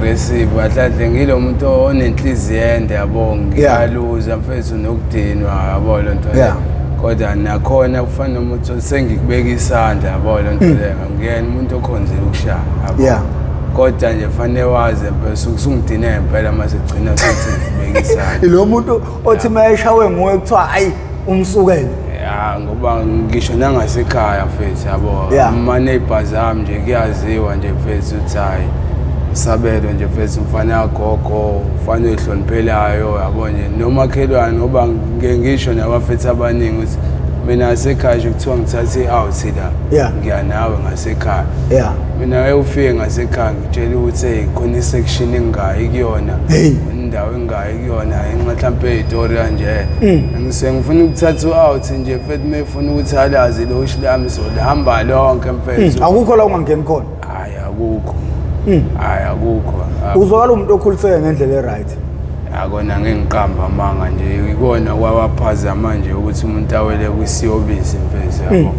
Aggressive kahle kahle, ngilo muntu onenhliziyo ende, yabo. Ngiyaluza mfethu nokudinwa, yabo, loo nto leyo. Kodwa nakhona kufana nomuntu sengikubeka isandla, yabo, loo nto leyo. Angiyena umuntu okhonzile ukushaya, yabo. Kodwa nje fanele wazi impela usungidine ngempela mase kugcina sokuthi ngikubeka isandla. Ilo muntu othi uma eshawe nguwe kuthiwa ayi, umsukele. Ya, ngoba ngisho nangasekhaya mfethu, yabo, ama-neighbors ami nje kuyaziwa nje mfethu ukuthi hhayi, uSabelo nje mfethu umfana kagogo, umfana oyihloniphelayo, yabo nje, nomakhelwane, ngoba ngike ngisho nabafethu abaningi ukuthi mina ngasekhaya nje kuthiwa ngithathe i-out la, ngiya nawe ngasekhaya. Mina ke ufike ngasekhaya ngitshela ukuthi hey, khona i-section engingayi kuyona, indawo engingayi kuyona ngenxa mhlampe ey'tori kanje. Ngisuke ngifuna ukuthatha u-out nje mfethu, uma efuna ukuthi alazi ilokishi lami, solihamba lonke mfethu. Akukho la ungangeni khona? Hhayi, akukho, hhayi, akukho. Uzwakala umuntu okhuliseke ngendlela e-right. Akona ngeke ngiqamba amanga nje, ikona kwawaphazama nje ukuthi umuntu awele kwisiyobisi mfethu, yabo,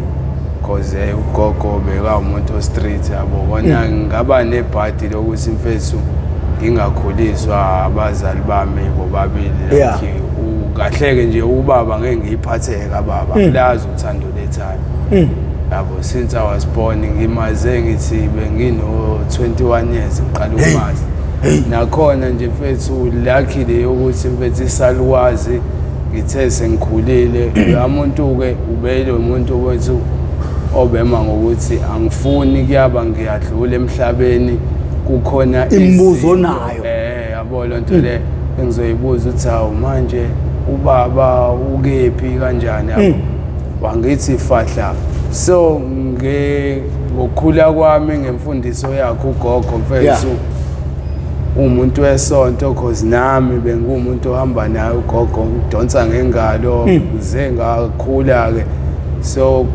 cause ugogo beka umuntu o-street, yabo. Kona ngaba nebhadi lokuthi mfethu ngingakhuliswa abazali bami bobabili. Like kahleke nje ubaba ngeke ngiyiphatheke kababa, ngilazi uthando lethando, yabo. Since I was born ngimaze, ngithi bengino 21 years ngiqala ukumazi. Nakhona nje mfethu lucky le yokuthi mfethu isaluwazi ngithe sengikhulile, loya muntu-ke ubele umuntu wethu obema ngokuthi angifuni kuyaba ngiyadlula emhlabeni kukhona Imibuzo izinto, onayo. Yabo, loo nto le engizoyibuza ukuthi hawu, manje ubaba ukephi, kanjani, yabo. Wangithi fahla. So ngokukhula kwami ngemfundiso yakhe ugogo mfethu, umuntu wesonto, cause nami bengumuntu ohamba naye ugogo, ngidonsa ngengalo ngize ngakhula-ke. So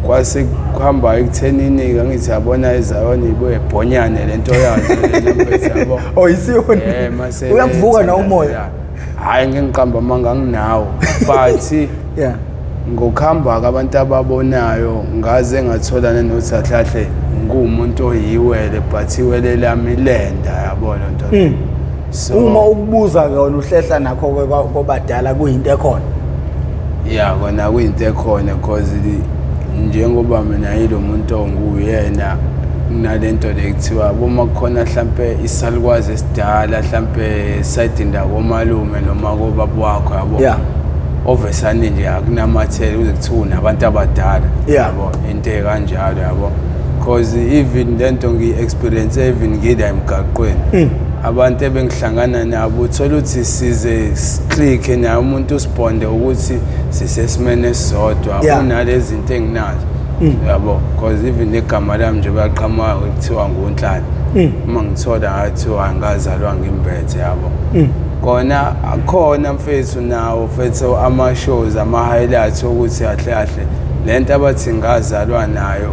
kwase kuhamba ekuthenini-ke ngithi yabona ezayona ibuye bhonyane lento yazo lena mfethu, yabo. Oh, isiyona. Mase Uyakuvuka na umoya? Hhayi, ngeke ngiqamba amanga, anginawo, but ngokuhamba-ke abantu ababonayo ngaze ngathola nanokuthi kahle kahle nguwumuntu oyiwele, but iwele lami lenda, yabo, loo nto leyo. So Uma ukubuza-ke wena uhlehla nakho-ke kwabadala kuyinto ekhona? Ya, kona kuyinto ekhona, cause njengoba mina yilo muntu onguyena kunalento le kuthiwa boma kukhona hlampe isalukwazi esidala hlampe esayidini lakomalume noma kobaba wakho, yabo, ovesane nje akunamathele kuze kuthiwa unabantu abadala, yabo, into ekanjalo, yabo, cause even lento ngiyi-experience even ngila emgaqweni, abantu ebengihlangana nabo uthola ukuthi size si-click-e naye umuntu, usibonde ukuthi sisesimeni esisodwa, unalezi zinto enginazo, yabo, cause even negama lami nje bayaqhamuka kuthiwa nguNhlanhla, uma ngithola ngathiwa angazalwa ngimbethe, yabo. Kona akhona mfethu nawo mfethu ama-shows, ama-highlights ukuthi kahle kahle lento abathi ngazalwa nayo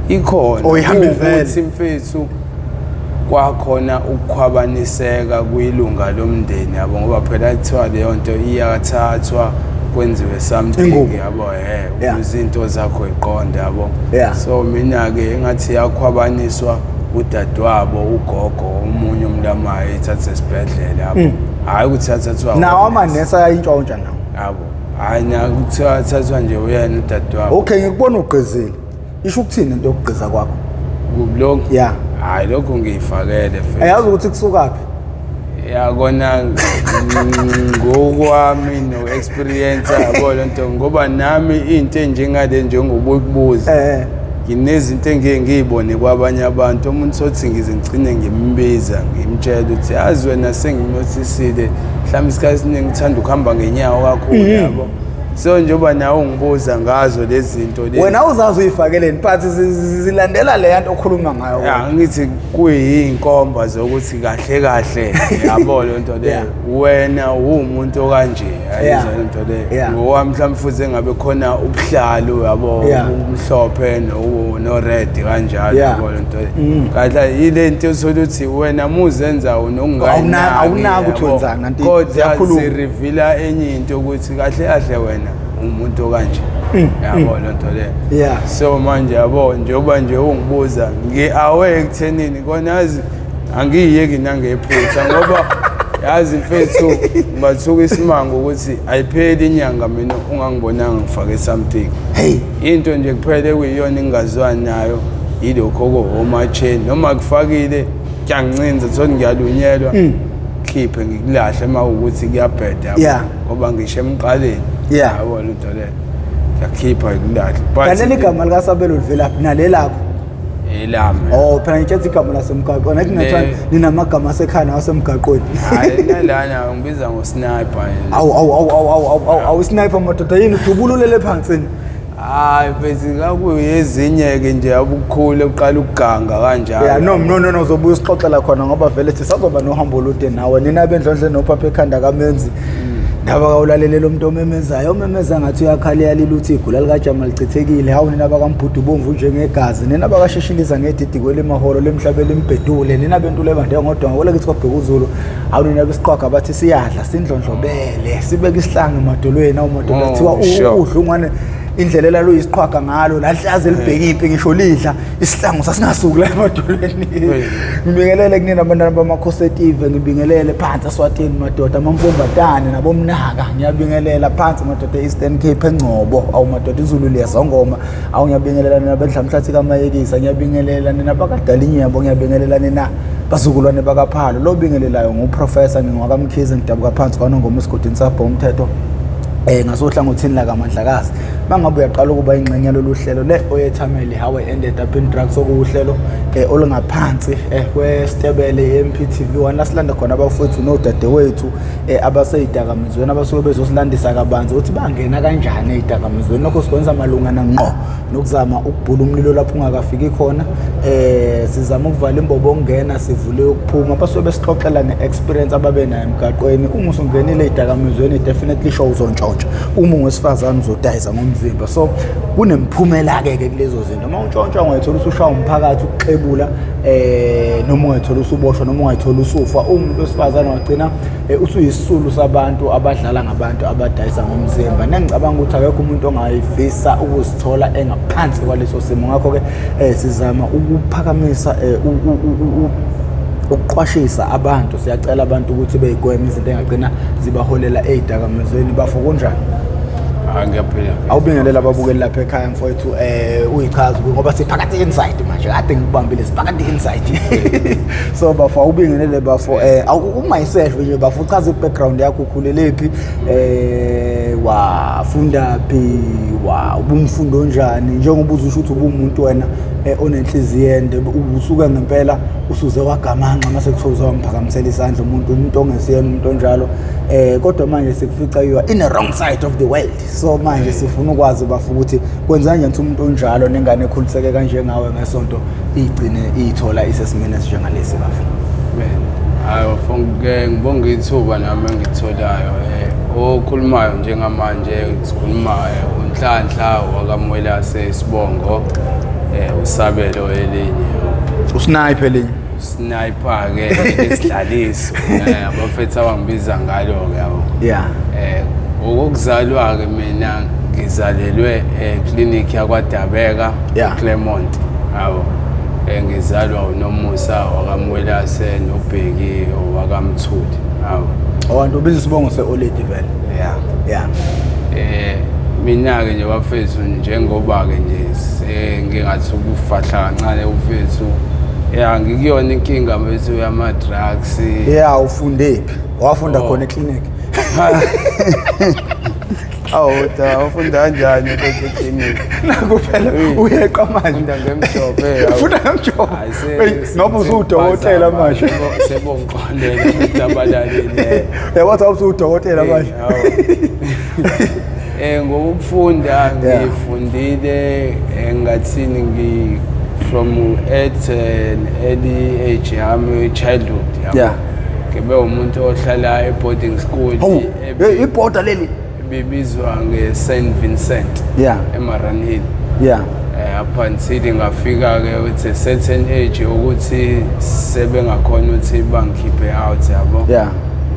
ikhona. Oh, ihambe vele. Ukuthi mfethu kwakhona ukukhwabaniseka kwilunga lomndeni, yabo, ngoba phela kuthiwa leyo nto iyathathwa kwenziwe something, Ingubo. yabo, ukuze into zakho iqonde, yabo. So mina-ke engathi yakhwabaniswa udadewabo ugogo, omunye umntamayo ethathe esibhedlela, yabo, hhayi ukuthi yathathwa Nawo onesi. Amanesi ayayintshontsha nawo? Yabo, hhayi, kuthiwa yathathwa nje uyena udadewabo. Okay, ngikubona ugqizile. Isho ukuthini into yokugqiza kwakho? Kuphi lokhu? Hhayi, lokhu ngiyifakele mfethu. Ayazi ukuthi kusukaphi? Ya, kona ngokwami no-experience, yabo, le nto, ngoba nami into enjengale njengoba ukubuza, nginezinto engike ngiyibone kwabanye abantu, umuntu sothi ngize ngigcine ngimbiza ngimtshela ukuthi yazi wena senginothisile, mhlawumbe isikhathi esiningi uthanda ukuhamba ngenyawo kakhulu, yabo. So njengoba nawe ungibuza ngazo lezi zinto lezi. Wena uzazi uyifakeleni, but zilandela le nto okhuluma ngayo. Ya, ngithi kuyinkomba zokuthi kahle kahle, yabo, le nto leyo, wena uwumuntu okanje, ayizwa le nto leyo. Ngokwami mhlawumbe futhi engabe khona ubuhlalu, yabo, umhlophe no-red kanjalo, yabo, le nto leyo. Kahle yile nto uthola ukuthi wena muzenza unokungayinaki, Awunaki ukuthi yabo. wenzani, kanti Kodwa ziyakhuluma. zi-reveal-a enye into ukuthi kahle kahle wena umuntu okanje, yabo, le nto leyo. So manje, yabo, njengoba nje ungibuza ngi-aware ekuthenini kona yazi Angiyiyeki nangephutha ngoba yazi mfethu, ngibathuka isimanga ukuthi ayipheli inyanga mina ungangibonanga ngifake something. Hey. Into nje kuphela ekuyiyona engingazwani nayo yilokho ko-homa chain, noma kufakile kuyangincinza, thole ngiyalunyelwa, khiphe ngikulahle uma kuwukuthi kuyabheda, yabo. Ngoba ngisho emqaleni, yabo, lento leyo ngiyakhipha ngikulahle. But Kanti igama likaSabelo livelaphi nalelakho? Elami. Oh, phela ngitshethe igama lasemgaqweni athi ngathiwa ninamagama asekhaya nawasemgaqweni. Hayi, nalana ngibiza ngo-sniper yena. Awu awu awu awu awu awu awu awu, sniper madoda, yini udubululele phansi? Hayi mfethu, ngakuyezinye-ke nje abukhule uqala ukuganga kanjalo. Ya, no no no no, uzobuya usixoxela khona ngoba vele sisazoba nohambo olude nawe, nina bendlondle nophapha ekhanda kamenzi. Ndaba kawulalele umuntu omemezayo, omemeza ngathi uyakhala, iyalila, uthi igula likajama lichithekile. Hawu, nina bakambhudu bomvu njengegazi, nina bakashishiliza ngedidi kwelimaholo lemhlaba elimbhedule, nina bentule ebande ngodonga kwele kithi kwabheka uZulu. Hawu, nina besiqwaga bathi siyadla sindlondlobele, sibeke isihlangu emadolweni. Awu madoda, kuthiwa udla ungwane indlela elaluyisiqhwaga ngalo lahlaze libheke impi, ngisho lidla isihlangu sasingasuki la emadolweni. Ngibingelele kunina abantwana bamakhosi etive, ngibingelele phansi eSwatini madoda, amamfombatane nabomnaka, ngiyabingelela phansi madoda e-Eastern Cape eNgcobo. Awu madoda, izulu liyazongoma. Awu, ngiyabingelela nina bendlamhlathi kaMayekisa, ngiyabingelela nina bakadalinyebo, ngiyabingelela nina bazukulwane bakaPhalo. Lo bingelelayo nguprofessor, ngingwakamkhize, ngidabuka phansi kwaNongoma esigodini sabho umthetho ngasohlangothini lakaMandlakazi. Mangabe uyaqala ukuba ingxenye yalolu hlelo le oyethameli, How I Ended Up in Drugs, okuwuhlelo olungaphansi kwestebele MPTV 1, lasilanda khona abafowethu nodadewethu abaseyidakamizweni abasuke bezosilandisa kabanzi ukuthi bangena kanjani eyidakamizweni. Lokho sikwenza malungana ngqo nokuzama ukubhula umlilo lapho ungakafiki khona, sizama ukuvala imbobo okungena, sivule ukuphuma. Basuke besixoxela nge-experience ababe nayo emgaqweni. Uma usungenile ey'dakamizweni, definitely sure uzontshontsha, uma ungowesifazane uzodayisa ngomzimba. So kunemphumela-ke ke kulezo zinto. Uma untshontsha ungayithola usushawa umphakathi ukuxebula, noma ungayithola usuboshwa, noma ungayithola usufa. Uma umuntu wesifazane wagcina usuyisisulu sabantu abadlala ngabantu abadayisa ngomzimba, nengicabanga ukuthi akekho umuntu ongayifisa ukuzithola engaphansi kwaleso simo. Ngakho-ke sizama ukuphakamisa ukuqwashisa abantu. Siyacela abantu ukuthi beyigweme izinto engagcina zibaholela ey'dakamizweni. Bafo, kunjani? Hayi, ngiyaphila. Awubingelela ababukeli lapha ekhaya mfowethu, uyichaza ngoba siphakathi inside manje, kade ngikubambile, siphakathi inside. So bafo, awubingelele bafo, ungayisehle nje bafo, uchaze i-background yakho, ukhulelephi, wafunda phi, wa ubumfundo onjani, njengoba uzusho ukuthi ubumuntu wena onenhliziyo ende, usuke ngempela usuze wagamanxa mase kuthiwa uzomphakamisela isandla umuntu ongesiyena umuntu onjalo, kodwa manje sikufica you are in the wrong side of the world. So manje sifuna ukwazi bafo ukuthi kwenza kanjani ukuthi umuntu onjalo nengane ekhuliseke kanjengawe ngesonto igcine iyithola isesimeni esinjengalesi, bafo? Hayi bafo, ngibonga ithuba nami engitholayo. Okhulumayo njengamanje sikhulumayo uNhlanhla wakaMwelase isibongo, uSabelo elinye. Usniper elinye. Sniper ke lesidlaliso, abafethu abangibiza ngalo ke, yabo. Okokuzalwa ke, mina ngizalelwe eclinic yakwaDabeka, Clermont, yabo. Ngizalwa uNomusa wakaMwelase noBheki wakaMthuli, yabo. Owantu ubiza isibongo se-oledi vele? Yeah. Yeah. Mina ke nje bafethu, njengoba ke nje sengingathi ukufahla kancane ufethu, ya, ngikuyona inkinga mfethu yama drugs. Yeah, ufundephi? Wafunda Oh. khona eclinic? Awu da, ufunda kanjani mfethu eclinic? Naku phela Hey. uyeqa manje. Funda ngemjovo, awu. Ufunda ngemjovo. Hayi, Hey, ngoba usuwudokotela manje. Sebongiqondela ukuthi abalaleli. Yabo, awusuwudokotela manje. Ngokufunda ngifundile, ngathini, ngi from at an early age yami, childhood, yabo. Ngibe umuntu ohlala e-boarding school. Hawu, hey, ibhoda leli. Ebibizwa nge-St Vincent eMariannhill. Up until ngafika ke with a certain age ukuthi sebengakhona ukuthi bangikhiphe out, yabo.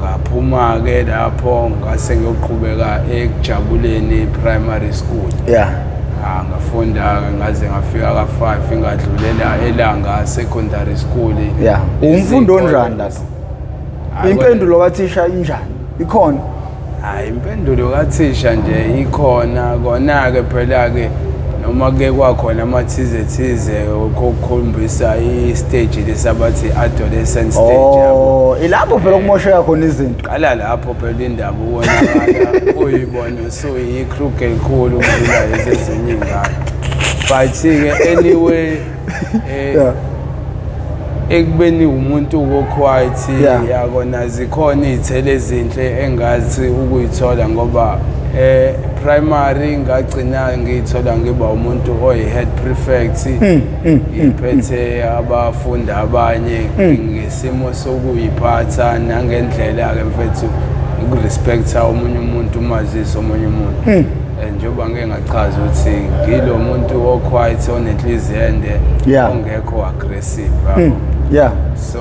Ngaphuma ke lapho, ngase ngiyoqhubeka ekujabuleni primary school. Ah, ngafunda ngaze ngafika ka-5, ngadlulela eLanga Secondary School. Yeah, umfundi onjani lapho? Impendulo kathisha injani, ikhona? Hayi, impendulo kathisha nje ikhona. Kona-ke phela-ke noma kuke kwakhona amathize thize okukhombisa i-stage lesabathi adolescent stage, yabo. Oh, ilapho phela okumosheka khona izinto. Qala lapho phela indaba ubonakala uyibone usuyi-crook elikhulu ukudlula lezi ezinye iy'ngane, but-ke anyway, ekubeni umuntu ko-quiet, yakona zikhona iy'thelo ezinhle engathi ukuyithola, ngoba primary ngagcina ngiyithola ngiba umuntu oyi-head prefect, ngiphethe abafundi abanye ngesimo sokuyiphatha nangendlela-ke mfethu ukurespecta omunye umuntu, umazise omunye umuntu. Njengoba ngike ngachaza ukuthi ngilo muntu o-quiet, onenhliziyo ende, ongekho aggressive, yabo. So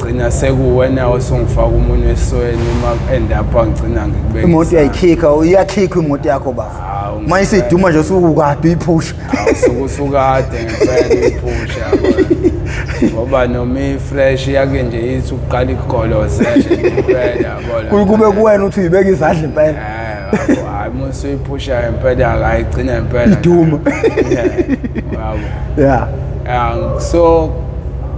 gcina sekuwena osungifaka umunwe esweni, uma end up ngigcina ngikubeka Imoto uyayikhikha, iyakhikha imoto yakho bafa. Hawu, Uma isiduma nje usukukade uyiphusha. Usuke usukade ngempela uyiphusha, yabo, ngoba noma i-fresh yake nje ithi ukuqala ikugolozele impela, yabo. Kube kuwena uthi uyibeka izandla impela. Yabo, hayi, uma usuyiphusha impela ayigcina impela Iduma. Yeah, yabo. Yeah, so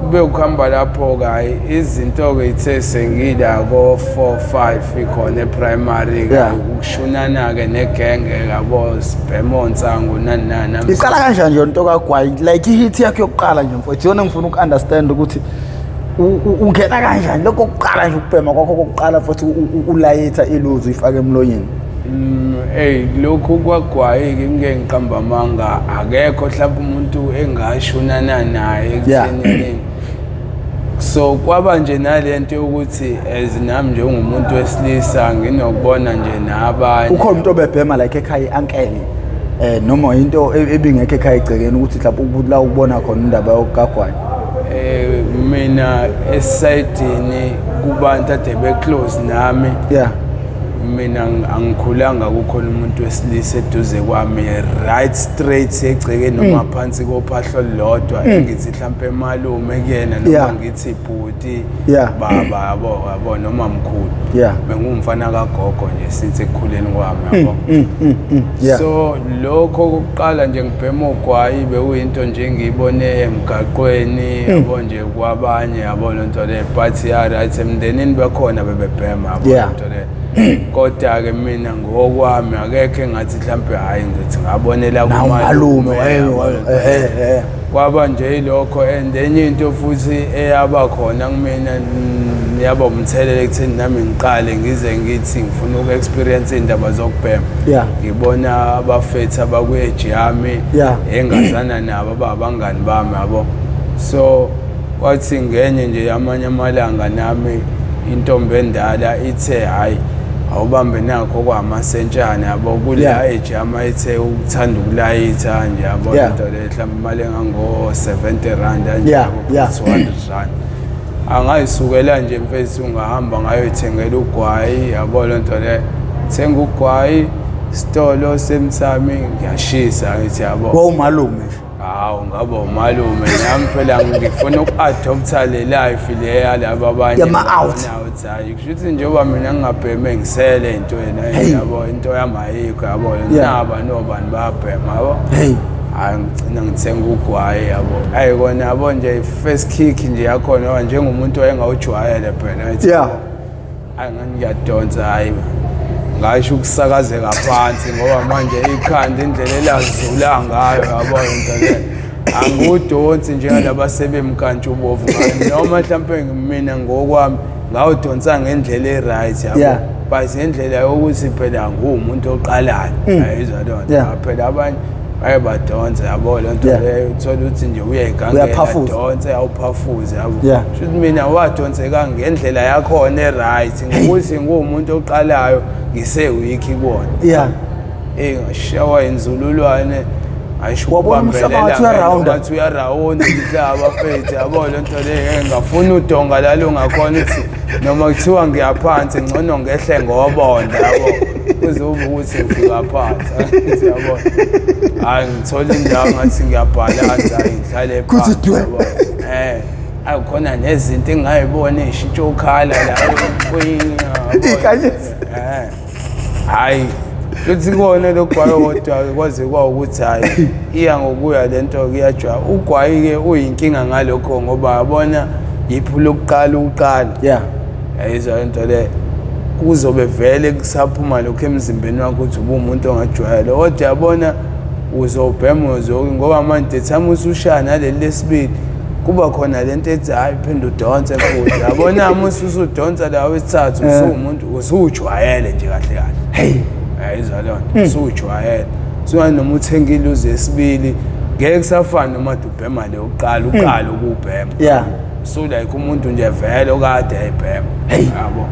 kube ukuhamba lapho-ke, hhayi, izinto-ke ithe sengila ko-4 5 ikhona e-primary-ke, ukushunana-ke negenge, yabo, sibhema onsangu nani nani. Iqala kanjani nje into kagwayi, like i-hit yakho yokuqala nje mfowethu? Iyona ngifuna uku-understand ukuthi ungena kanjani lokho kokuqala nje, ukubhema kwakho kokuqala futhi ulayitha iluzi uyifake emlonyeni. Ey, lokhu kwagwayi-ke, ngike ngiqamba amanga, akekho mhlawumbe umuntu engashunana naye ekuthenini. So kwaba nje nalento yokuthi as nami njengomuntu wesilisa nginokubona nje nabanye. Ukhona umuntu obebhema like ekhaya, i-uncle, noma into ebingekho ekhaya egcekeni, ukuthi mhlawumbe la ukubona khona indaba yokagwayi? Mina esayidini kubantu ade be-close nami, mina angikhulanga kukhona umuntu wesilisa eduze kwami, right straight egcekeni noma phansi kophahlo olulodwa, engithi mhlampe malume kuyena noma ngithi bhuti, baba, yabo, yabo, noma mkhulu. Bengumfana kagogo nje since ekukhuleni kwami, yabo. So lokho kokuqala nje ngibhema ugwayi bekuyinto nje engiyibone emgaqweni, yabo, nje kwabanye, yabo, lento le. But ya, right, emndenini bekhona bebebhema, yabo, lento le. Kodwa-ke mina ngokwami akekho engathi mhlampe, hhayi, ngizothi ngabonela Na umalume yabo, lento le. Kwaba nje yilokho. And enye into futhi eyaba khona kumina, yaba umthelela ekutheni nami ngiqale ngize ngithi ngifuna uku-experience iy'ndaba zokubhema, ngibona abafethu abakwi-age yami engazana nabo, ababangani bami, yabo. So kwathi ngenye nje yamanye amalanga nami intombi endala ithe, hhayi, awubambe nakho kwamasentshana, yabo, kuleya age yami ithe ukuthanda ukulayitha nje, yabo, lento le mhlawumbe imali engango-R70 kanje, yabo, R200 angayisukela nje mfethu, ungahamba ngayoyithengela ugwayi, yabo, lento le. Thenga ugwayi sitolo semthami, ngiyashisa, ngithi, yabo. Wawumalume nje. Hawu, ngaba umalume nami phela, ngifuna uku-adopta le life le yalaba abanye. Yama-out. Ngibona ukuthi hayi, kusho ukuthi njengoba mina ngingabheme ngisele entweni, yabo, into yami ayikho, yabo, naba nobani bayabhema, yabo. Hayi, ngigcina ngithenga ugwayi, yabo. Ayi kona, yabo, nje first kick nje yakhona, yabo, njengomuntu wayengawujwayele phela, ngithi, hayi, ngiyadonsa, hayi, ngasho ukusakazeka phansi, ngoba manje ikhanda indlela elazula ngayo, yabo, into le angiwudonsi njengalaba sebemkantshubovu, noma mhlampe mina ngokwami ngawudonsa ngendlela e-right, yabo, but ngendlela yokuthi phela nguwumuntu oqalayo, ayizwa loo nto. Phela abanye baye badonsa, yabo, loo nto leyo, uthola ukuthi nje uyayigangela, Uyaphafuza. Donse, awuphafuze, yabo. Shuthi mina wadonseka ngendlela yakhona e-right, ngokuthi nguwumuntu oqalayo, ngise-weak kuwona. Ngashawa inzululwane. Ayisho Wabona umhlaba ngathi uyarawunda. Ngathi uyarawunda umhlaba mfethu, yabo le nto le ngafuna udonga lalo ngakhona ukuthi noma kuthiwa ngiyaphansi ngcono ngehle ngobonda yabo. Kuzoba ukuthi ngifika phansi, yabo. Hayi ngithola indawo ngathi ngiyabhalansa, hayi ngihlale Kuthi phansi. dwe. Yabo. Akukhona nezinto engingayibona ey'shintsha ukhala la. Iy'khanyisi. Hhayi, futhi kona lokugwayi kodwa-ke kwaze kwawukuthi hhayi iya ngokuya le nto kuyajwayela. Ugwayi-ke uyinkinga ngalokho ngoba yabona yiphi lokuqala uqala. Yayizwa le nto le. Kuzobe vele kusaphuma lokho emzimbeni wakho ukuthi ubuwumuntu ongajwayele. Kodwa yabona uzobhema ngoba manje the time usushaya naleli lesibili kuba khona lento ethi hayi phinde udonse futhi. Yabona uma usudonsa la wesithathu usuwumuntu usujwayele nje kahle kahle. Hey. Yayizwa leyo nto usujwayele. So noma uthenga iluzi yesibili ngeke kusafana noma ubhema le uqala uqala ukubhema. So like umuntu nje vele okade ebhema. Yabo.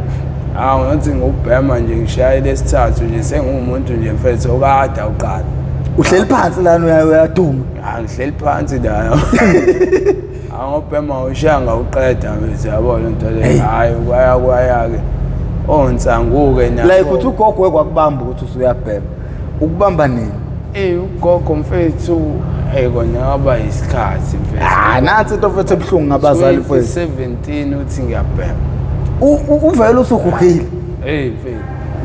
Hawu ngathi ngokubhema nje ngishaye lesithathu nje sengumuntu nje mfethu okade awuqala. Uhleli phansi lana uyaduma. Angihleli phansi la. Angobhema ushaya uqeda mfethu yabo lento le. Hayi kwaya kwaya ke. Onsangu ke nabo. Like uthi ugogo wekwakubamba ukuthi usuyabhema. Ukubamba nini? Ugogo mfethu kona kwaba isikhathi mfethu. Nansi into mfethu ebuhlungu ngabazali mfethu. 2017 uthi ngiyabhema. Uvele usugugile. Mfethu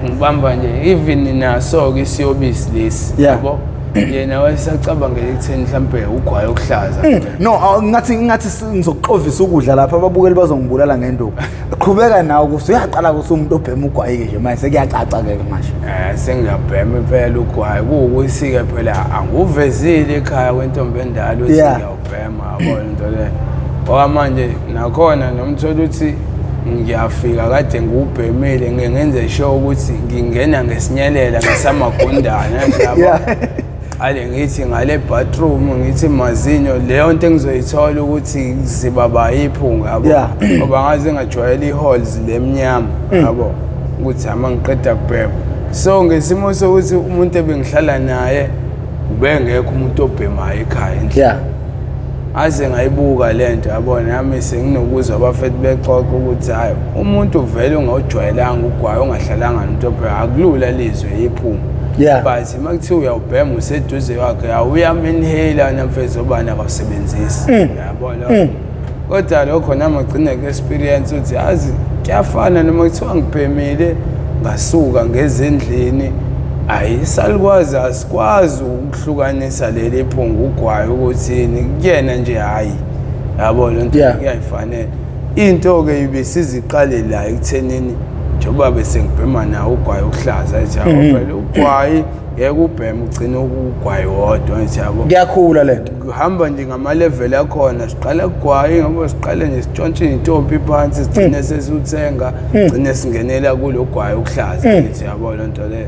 ngibamba nje even naso ke isiyobisi lesi yabo. Yena wayesacabangela ekutheni mhlambe ugwayi okuhlaza. No, ngathi ngizokuxovisa ukudla lapha ababukeli bazongibulala ngenduku. Qhubeka nawe ukuthi uyaqala ukuthi umuntu obhema ugwayi ke nje manje sekuyacaca ke manje. Sengiyabhema impela ugwayi kuwukuthi ke phela anguvezile ekhaya kwentombi endala ukuthi ngiyawubhema yabo into le. Ngoba manje nakhona nomthola ukuthi ngiyafika kade ngiwubhemile ngeke ngenze sure ukuthi ngingena ngesinyelela ngesamagundane yabo. Ale ngithi ngale bathroom ngithi mazinyo leyo nto engizoyithola ukuthi zibaba iphunga yabo. Ngoba ngaze ngajwayela i-halls lemnyama yabo ukuthi ama ngiqeda kubhema. So ngesimo sokuthi umuntu ebengihlala naye ubengekho umuntu obhemayo ekhaya endlini. Aze ngayibuka lento yabo nami senginokuzwa abafethu bexoxa ukuthi hayi umuntu vele ungawujwayelanga ugwayi ongahlalanga nomuntu obhemayo akulula lizwe iphunga. But makuthiwa uyawubhema useduze kwakhe awuyam-inhale namfethu obani akawusebenzisi. Yabona. Kodwa lokho nami ngigcine ku-experience ukuthi yazi kuyafana noma kuthiwa ngibhemile ngasuka ngezindlini ayisalukwazi asikwazi ukuhlukanisa leli phunga ugwayi ukuthi kuyena nje hayi yabo le nto kuyayifanele. Into ke ibisiziqale la ekuthenini njengoba bese ngibhema nawo ugwayi okuhlaza nje yabo phela ugwayi ngeke ubheme ugcine ugwayi wodwa nje yabo. Kuyakhula lento. Kuhamba nje ngama-level akhona siqala kugwayi ngoba siqale nje sitshontshe intombi phansi sigcine sesuthenga gcine singenela kulogwayi okuhlaza ngithi yabo lento le.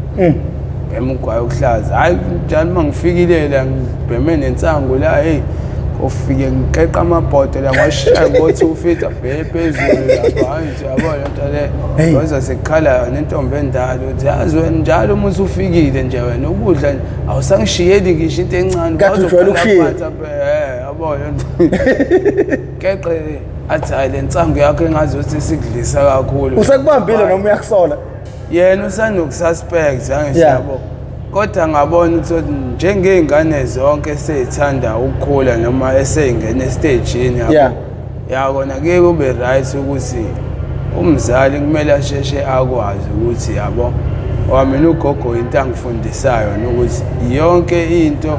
Bhema ugwayi okuhlaza. Hayi njalo uma ngifikile la ngibheme nensangu la hey ufike ngiqeqa amabhodo la ngwashaya ngo-250 abheke phezulu lapha hayi nje yabo lento le. Ngoza sekukhala nentombi endala uthi yazi wena njalo uma usufikile nje wena ukudla awusangishiyeli ngisho into encane. Kade ujwayele ukushiya. Yabo lento. Keqe athi hayi le nsangu yakho engazi ukuthi sikudlisa kakhulu. Usekubambile noma uyakusola? Yena usanokususpect angisho yabo. Kodwa ngabona ukuthi njengey'ngane zonke esey'thanda ukukhula noma esey'ngena estejini yabo. Yakona kuye kube right ukuthi umzali kumele asheshe akwazi ukuthi yabo. Ngoba mina ugogo into angifundisayo ukuthi yonke into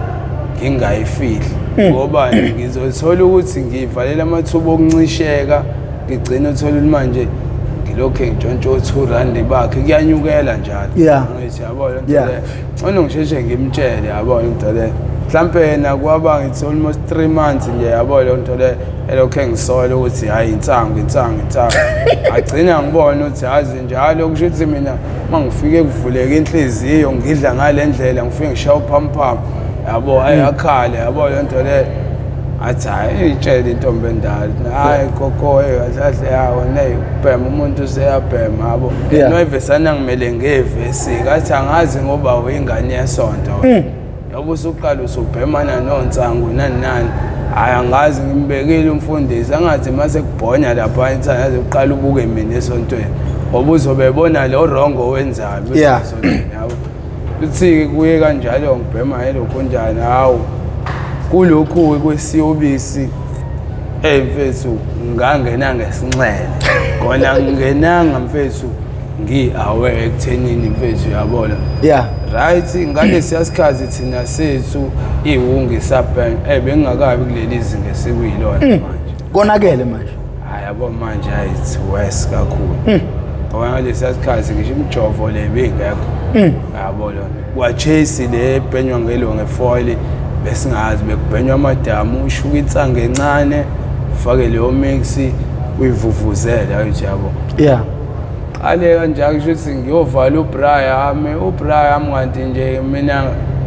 ngingayifihli ngoba ngizothola ukuthi ngivalela amathuba okuncisheka ngigcine uthola ukuthi manje ngilokhu ngitshontsha o-2 rand bakhe kuyanyukela njalo. Ngithi yabo lento le. Ngcono ngisheshe ngimtshele yabo into le. Mhlampe yena kwaba ngithi almost 3 months nje yabo lento le elokhu engisola ukuthi hayi insangu insangu insangu. Agcina ngibona ukuthi yazi njalo kusho ukuthi mina mangifike kuvuleka inhliziyo ngidla ngale ndlela ngifike ngishaya uphampam yabo hayi akhale yabo lento le. Athi hayi itshele intombi endala hayi gogo kahle yawo ne ubhema umuntu useyabhema yabo. Noyivesana ngimele ngevesi kathi angazi ngoba uyingane yesonto. Njengoba usuqala usubhemana nonsangu nani nani, hhayi angazi ngimbekile umfundisi angathi uma sekubhonya lapha insangu aze uqale ubuke mina esontweni ngoba uzobe ebona lo wrong owenzayo esontweni, yabo. Uthi-ke kuye kanjalo ngibhema yelokhu njani, hawu kulokhu-ke kwesiyobisi. Eyi mfethu, ngangena ngesinxele kona, ngingenanga mfethu ngi-aware ekuthenini mfethu, uyabona. Right, ngalesiya sikhathi thina sethu iwunga isabheng bengingakabi kuleli zinga esikuyilona manje. Konakele manje. Hayi yabo manje, hayi it's worse kakhulu ngoba ngalesiya sikhathi ngisho imijovo le bingekho, yabo lona kwa-chase le ebhenywa ngelo ngefoil besingazi, bekubhenywa amadamu, ushuka insangu encane, ufake leyo mix, uyivuvuzele ayithi, yabo. Qale kanjalo, kusho ukuthi ngiyovala ubra yami, ubra yami, kanti nje mina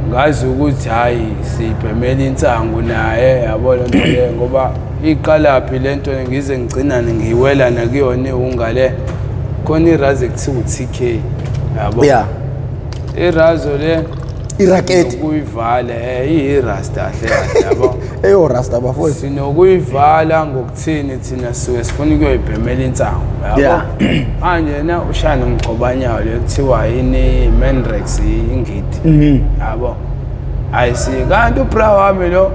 ngazi ukuthi hhayi sibhemela insangu naye, yabo loo nto leyo, ngoba iqalaphi le nto ngize ngigcinane ngiwela nakuyona iwunga le. Khona irazo ekuthiwa u-TK, yabo. Irazo le Iraketi. Ukuyivala iyirasta kahle kahle, yabo. Eyo rasta bafowethu. Sinokuyivala ngokuthini, thina sisuke sifuna ukuyoyibhemela insangu, yabo. Manje na ushaya nomgcobanyawo le kuthiwa yini, Mandrax, ingidi, yabo. Ayisi kanti ubra wami lo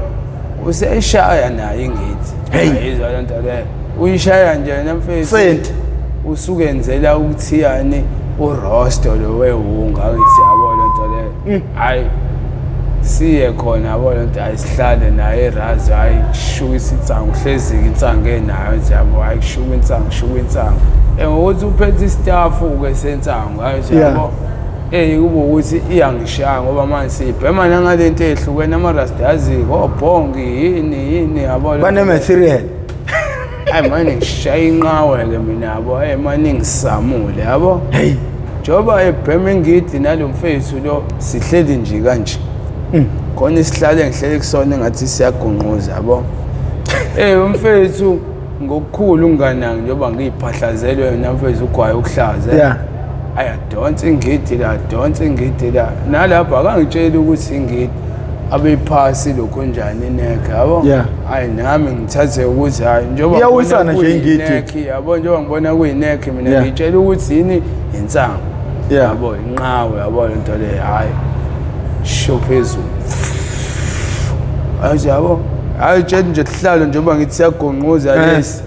useyishaya naye ingidi. Hey. Ayizwa lento leyo, uyishaya nje namfethu. Senti. Usukenzela ukuthiyani urosto lo wewunga, ngithi yabo lento leyo. Hayi siye khona, yabo lento, ayisihlale naye erazi, hayi kushukisa insangu, hlezi-ke insangu enayo nje, yabo, hayi kushuka insangu, kushuka insangu. Ngokuthi uphethe istafu-ke sensangu, hayi nje, yabo. Kube ukuthi iyangishaya ngoba manje siyibhema nangale nto ehlukene, amarasta yaziko obhongi yini yini, yabo. Bane-material. Hayi manje ngishaya inqawe-ke mina, yabo, hey manje ngisamule, yabo. Hey. Njengoba ebhema ingidi nalo mfethu lo, sihleli nje kanje, khona isihlalo engihleli kusona engathi siyagonqoza, yabo. Umfethu ngokukhulu unganaki njengoba ngiyiphahlazelwe yona mfethu ugwayi ukuhlaza. Ayadonsa ingidi la, adonsa ingidi la, nalapho akangitsheli ukuthi ingidi abeyiphasi lokho njani inekhe, yabo. Hayi nami ngithathe ukuthi hayi njengoba Iyawisana ngibona nje ingidi. kuyinekhi, yabo, njengoba ngibona kuyinekhi mina ngitshela ukuthi yini, insangu, yabo, inqawe, yabo lento le. Hayi sho phezulu, hayi yabo, hayi tshela nje sihlalo njengoba ngithi siyagonqoza lesi,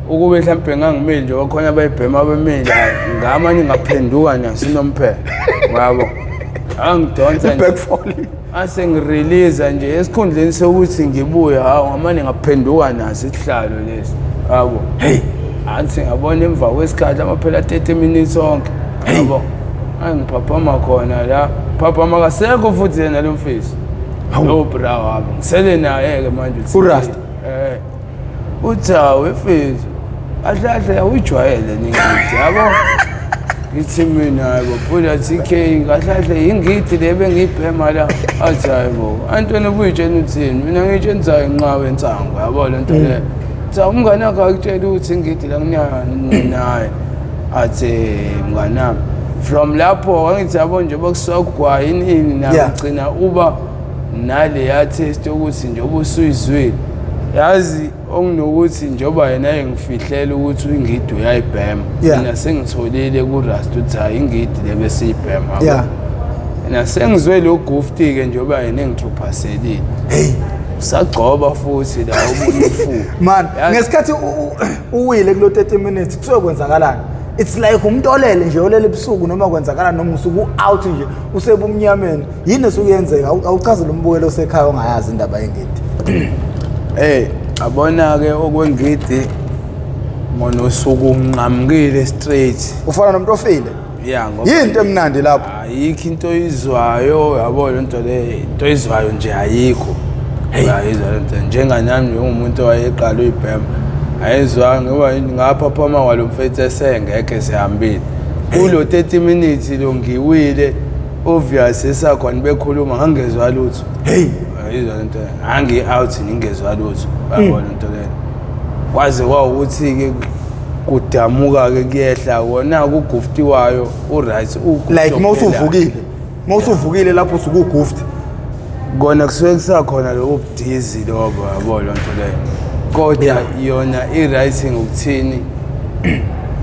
ukube mhlawumbe ngangimile nje khona abayibhema abemile, hayi ngamanye ngaphenduka naso inomphela, yabo, angidonsa nje. Backfall. Ase ngirelease nje esikhundleni sokuthi ngibuye, hawu ngamane ngaphenduka naso isihlalo lesi, yabo. Hey. Athi ngabona emva kwesikhathi amaphela 30 minutes onke, yabo, angiphaphama khona la, phaphama kasekho futhi yena lo mfisi lo bra wami ngisele naye-ke manje uthi- URasta? Uthi hawu mfethu, kahle kahle awuyijwayele ningidi, yabo. Ngithi mina hayi bo phula TK, kahle kahle ingidi le bengiyibhema la. Athi hayi bo Antoni, ubuyitshela uthini? Mina ngiyitshela ukuthi hayi inqawe ensangu, yabo le nto le. Cha, umngane wakho akutshela ukuthi ingidi la naye. Athi mngani wami, from lapho angithi yabo nje bokusuka kugwayi ini ini nawe ugcina uba naleya test yokuthi njengoba usuyizwile, yazi okunokuthi njengoba yena engifihlela ukuthi ingidi uyayibhema, mina sengitholile ku-rust ukuthi hayi ingidi le besiyibhema. Mina sengizwe lo gufti-ke njengoba yena engithuphaselile. Hey. Usagcoba futhi la omunye ufuku. Man, ngesikhathi uwile kulo 30 minutes kusuke kwenzakalani? It's like umuntu olele nje, olele ebusuku, noma kwenzakalani, noma usuke u-out nje usebumnyameni, yini esuke yenzeka? Awuchazele umbukelo osekhaya ongayazi indaba yengidi. Abona-ke okwengidi ngonosuku unqamukile straight. Ufana nomuntu ofile. Ya, ngoba Yinto emnandi lapho. Ayikho into oyizwayo, yabo le nto le, into oyizwayo nje ayikho. Uyayizwa le nto, njenganami njengomuntu owayeqala uyibhema, ayizwanga ngoba ngaphaphama kwalo mfethu esengekho esehambile kulo 30 minutes lo ngiwile, obvious esakhona bekhuluma ngangezwa lutho. Hey. Uyayizwa le nto, angi-out ngingezwa lutho, uyabona into leyo, kwaze kwawukuthi-ke kudamuka-ke kuyehla wona kuguftiwayo u-right. Like mawusuvukile lapho usuke ugufti. Kona kusuke kusakhona lobo budizi lobo, yabo loo nto leyo. Kodwa yona i-right ngokuthini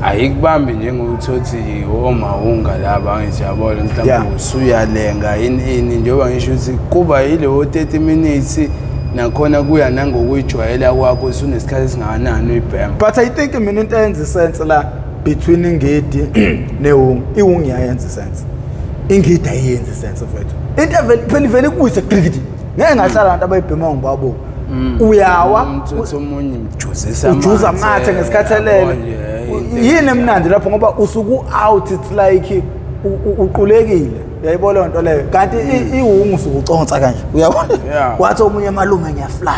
ayikubambi njengokuthi uthi omawunga laba, angithi yabo mhlawumbe usuyalenga ini ini, njengoba ngisho ukuthi kuba yileyo 30 minutes, nakhona kuya nangokuyijwayela kwakho, usunesikhathi esingakanani uyibhema. But I think mina into eyenza isense la between ingidi newungu, iwungu iyayenza isense, ingidi ayiyenzi isense mfethu. Into evele phela ivele ikuyise grikidi, ngeke ngahlala abantu abayibhema ngibabo, uyawa. Umthetho omunye mjuzisa. Ujuza amathe ngesikhathi elele. Yini emnandi lapho? Ngoba usuku out, it's like uqulekile, uyayibona leyo nto leyo. Kanti iwungu usuke uconsa kanje, uyabona? Wathi omunye, malume, ngiyaflya.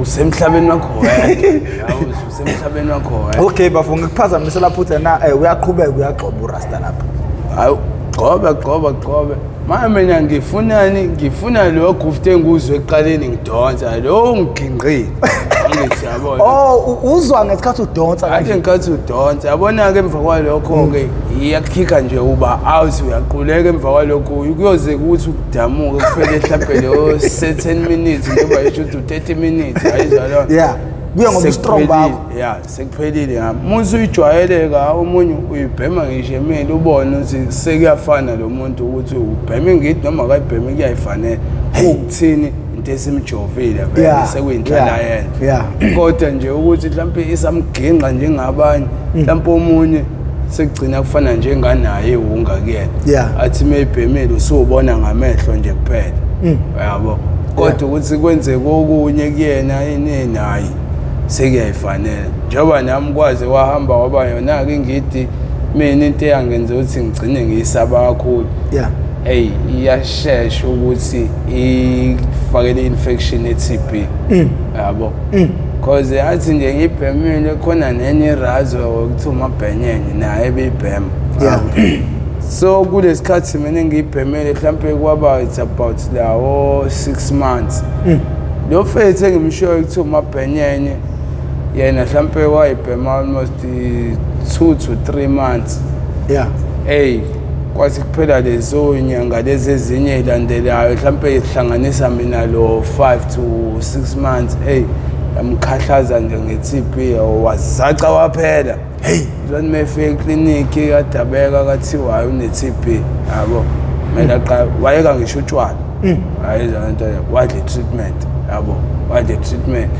Usemhlabeni wakho wedwa. Usemhlabeni wakho wedwa. Okay bafo, ngikuphazamisa lapho, uthi na uyaqhubeka uyagxoba urasta lapho. Hawu, gxobe gxobe gxobe. Manje mina ngifunani? Ngifuna lo gufte enguzwe ekuqaleni ngidonsa lo ngiginqile, angithi yabona? Oh, uzwa ngesikhathi udonsa? Kade kanje. Ngenkathi udonsa, yabona-ke, emva kwalokho-ke iyakukhikha nje, uba out, uyaquleka. Emva kwalokho kuyoze kuthi ukudamuka kuphele mhlampe leyo certain minutes, njengoba isho ukuthi u-30 minutes, ayizwa lona? Yeah, kuya ngoba strong bakho. Ya, sekuphelile ngami. Uma usuyijwayeleka, omunye uyibhema ngisho emini, ubone ukuthi sekuyafana lo muntu ukuthi ubhema ingidi noma akayibhemi, kuyayifanele. Kuwukuthini, into esimjovile vele, sekuyinhlala yena. Kodwa nje ukuthi mhlawumpe isamginqa njengabanye, mhlawumpe omunye sekugcina kufana njenganaye iwunga kuyena, athi meyibhemile usuwubona ngamehlo nje kuphela, yabo. Kodwa ukuthi kwenzeke okunye kuyena inini, hayi, sekuyayifanela. Njengoba nami kwaze wahamba waba yona-ke ingidi, mina into eyangenza ukuthi ngigcine ngiyisaba kakhulu, eyi, iyashesha ukuthi ifakele i-infection e-TB, yabo, cause athi nje ngibhemile khona nenye irazo okuthiwa umabhenyenye naye ebeyibhema. So kulesikhathi mina engiyibhemele, mhlampe kwaba it's about lawo 6 months, lo mfethu engimshoyo kuthiwa umabhenyenye yena mhlampe wayibhema almost 2 to 3 months. Ey, kwathi kuphela lezo nyanga lezi ezinye ey'landelayo, mhlampe ihlanganisa mina lo 5 to 6 months, ey, yamkhahlaza nje nge-TB, wazaca waphela. Hey. Lwani mefika eklinikhi kadabeka, kathiwa hayi, une-TB, yabo, kumele aqale wayeka ngisho utshwala, hayi nto, wadla i-treatment, yabo, wadla i-treatment.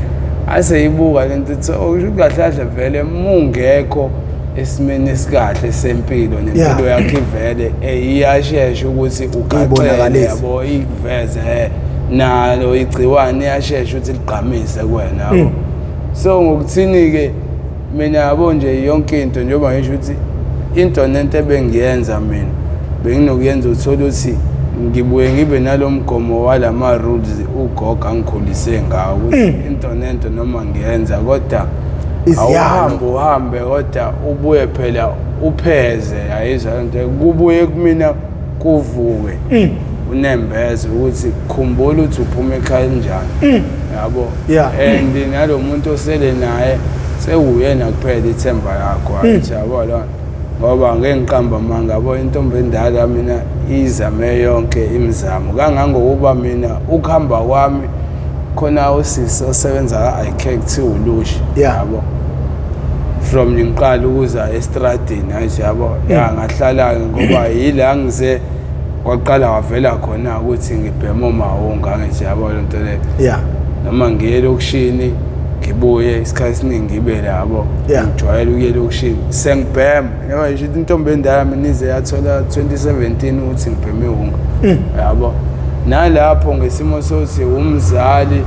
Aseyibuka lento ithi okusho ukuthi kahle kahle vele mungekho esimeni esikahle sempilo nempilo yakho ivele iyashesha ukuthi ugaxele. Ibonakalise. Yabo, ikuveze nalo igciwane, iyashesha ukuthi ligqamise kuwena, yabo. So ngokuthini-ke mina, yabo nje, yonke into, njengoba ngisho ukuthi into nento ebengiyenza mina benginokuyenza, uthole ukuthi ngibuye ngibe nalo mgomo walama rules ugogo angikhulise ngawo, ukuthi into nento noma ngiyenza kodwa Iziyalo. awuhambe uhambe, kodwa ubuye phela upheze, ayizwa lento, kubuye kumina kuvuke unembeze ukuthi khumbula ukuthi uphuma ekhaya njani, yabo. And nalo muntu osele naye sewuyena kuphela ithemba lakho, angithi yabo lo, ngoba ngeke ngiqamba amanga, yabo, intombi endala mina izame yonke imizamo kangangokuba mina ukuhamba kwami khona usisi osebenza ka-IK kuthiwa uLushi, yabo, from nje ngiqala ukuza estradini, angithi yabo, ya, ngahlala-ke ngoba yila ngize kwaqala wavela khona ukuthi ngibhema omawunga, angithi yabo le nto leyo. Noma ngiye elokishini, ngibuye isikhathi esiningi ngibe labo, ngijwayele ukuya elokishini sengibhema, njengoba ngisho ukuthi intombi endala mina ize yathola 2017 ukuthi ngibheme iwunga, yabo. Nalapho ngesimo sokuthi umzali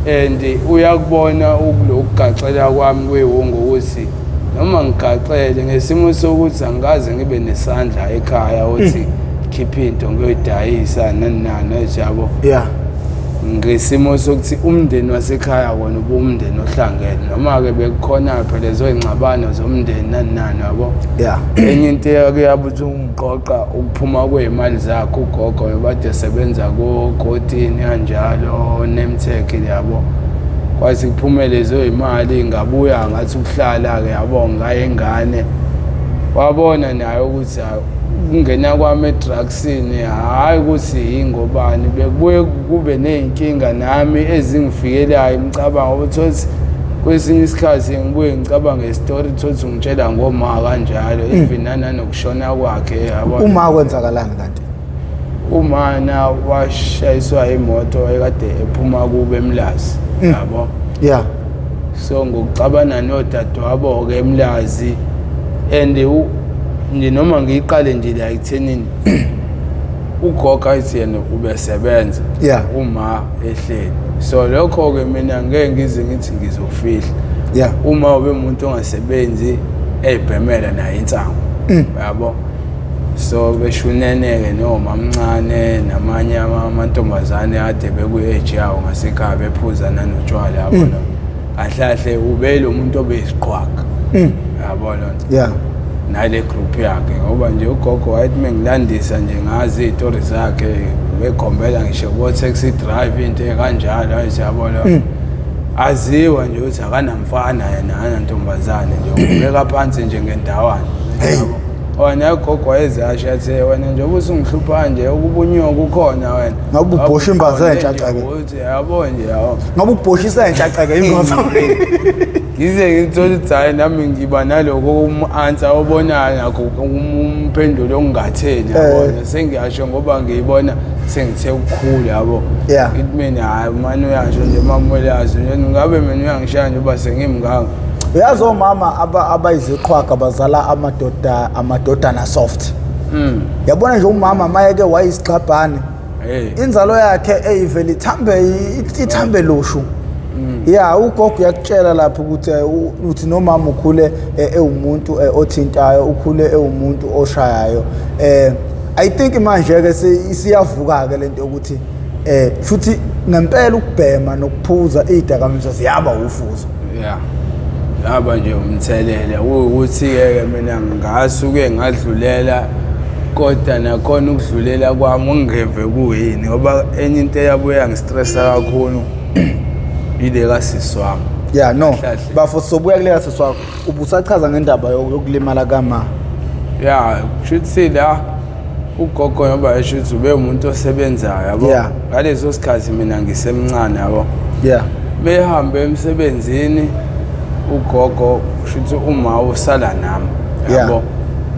and uyakubona ukulokugaxela kwami kwewunga, ukuthi noma ngigaxele ngesimo sokuthi angikaze ngibe nesandla ekhaya uthi khipha into ngiyoyidayisa nani nani, yabo. Ngesimo sokuthi umndeni wasekhaya wona ubuwumndeni ohlangene, noma-ke bekukhona phela lezo y'ngxabano zomndeni nani nani, yabo. Enye into eyake yabuthi ungiqoqa ukuphuma kwey'mali zakhe ugogo, bade sebenza kokotini kanjalo Nemtech, yabo, kwathi kuphume lezo y'mali ngabuya ngathi ukuhlala-ke, yabo, ngaye ingane. Wabona naye ukuthi hayi, ukungena kwami edrugsini hhayi ukuthi yingobani, bekubuye kube ney'nkinga nami ezingifikelayo imicabango ukuthi uthi kwesinye isikhathi ngibuye ngicabange isitori thothi ungitshela ngoma kanjalo, even nanokushona kwakhe, yabona. Uma kwenzakalani kanti? Umana washayiswa imoto ekade ephuma kube eMlazi, yabo. So ngokuxabana nodadewabo-ke eMlazi, and nje noma ngiyiqale nje la ekuthenini ugogo ayithi yena ubesebenza, uma ehleli, so lokho-ke mina ngeke ngize ngithi ngizofihla. Uma ube umuntu ongasebenzi, eyibhemela naye insangu, yabo. So beshunene-ke nomamncane namanye amantombazane ade bekwi-age yawo ngasekhaya, bephuza nanotshwala, yabona. Kahle kahle ube lo muntu obeyisiqhwaga, yabo lona, nale group yakhe, ngoba nje ugogo wayethi mengilandisa nje ngazi iy'tori zakhe, bekhombela ngisho ko-taxi drive, into ekanjalo, ayithi yabona, aziwa nje ukuthi akanamfana yena, akanantombazane nje, ubeka phansi nje ngendawana, yabo. Wena ugogo wayezasho athi, wena nje ubusungihlupha nje ukuba unyoka ukhona wena. Ngabe ubhosha imbazo entsha ceke. Ukuthi yabo nje, yabo. Ngabe ubhoshisa entsha ceke imbazo. Ngize ngithole ukuthi hhayi, nami ngiba naloko um-answer obonayo nakho umphendulo ongingatheni, yabona. Sengiyasho ngoba ngiyibona sengithe ukukhula, yabo. Ngithi mina hhayi, mane uyasho nje mamwelazi nje, ngabe mina uyangishaya nje uba sengimngaka. Uyazi omama abayiziqhwaga bazala amadoda, amadodana soft. Yabona nje umama mayeke wayisigxabhane, inzalo yakhe eyivele ithambe, ithambe lushu. Ya, ugogo uyakutshela lapho ukuthi uthi nomama ukhule ewumuntu othintayo, ukhule ewumuntu oshayayo. I think manje ke isiyavuka ke lento yokuthi futhi ngempela ukubhema nokuphuza izidakamizwa ziyaba ufuzo. Yeah. Yaba nje umthelele ukuthi-ke mina ngasuke ngadlulela, kodwa nakhona ukudlulela kwami ngingeve kuyini, ngoba enye into eyabuye yangistressa kakhulu ile kasisi wami. Yeah, no. Kahle kahle. Bafo, sobuya kuleka sisi wakho. Ubusachaza ngendaba yokulimala kama. Ya, kusho ukuthi la ugogo ngoba esho ukuthi ube umuntu osebenzayo, yabo. Ngaleso sikhathi mina ngisemncane, yabo. Behambe emsebenzini ugogo, kusho ukuthi uma usala nami, yabo,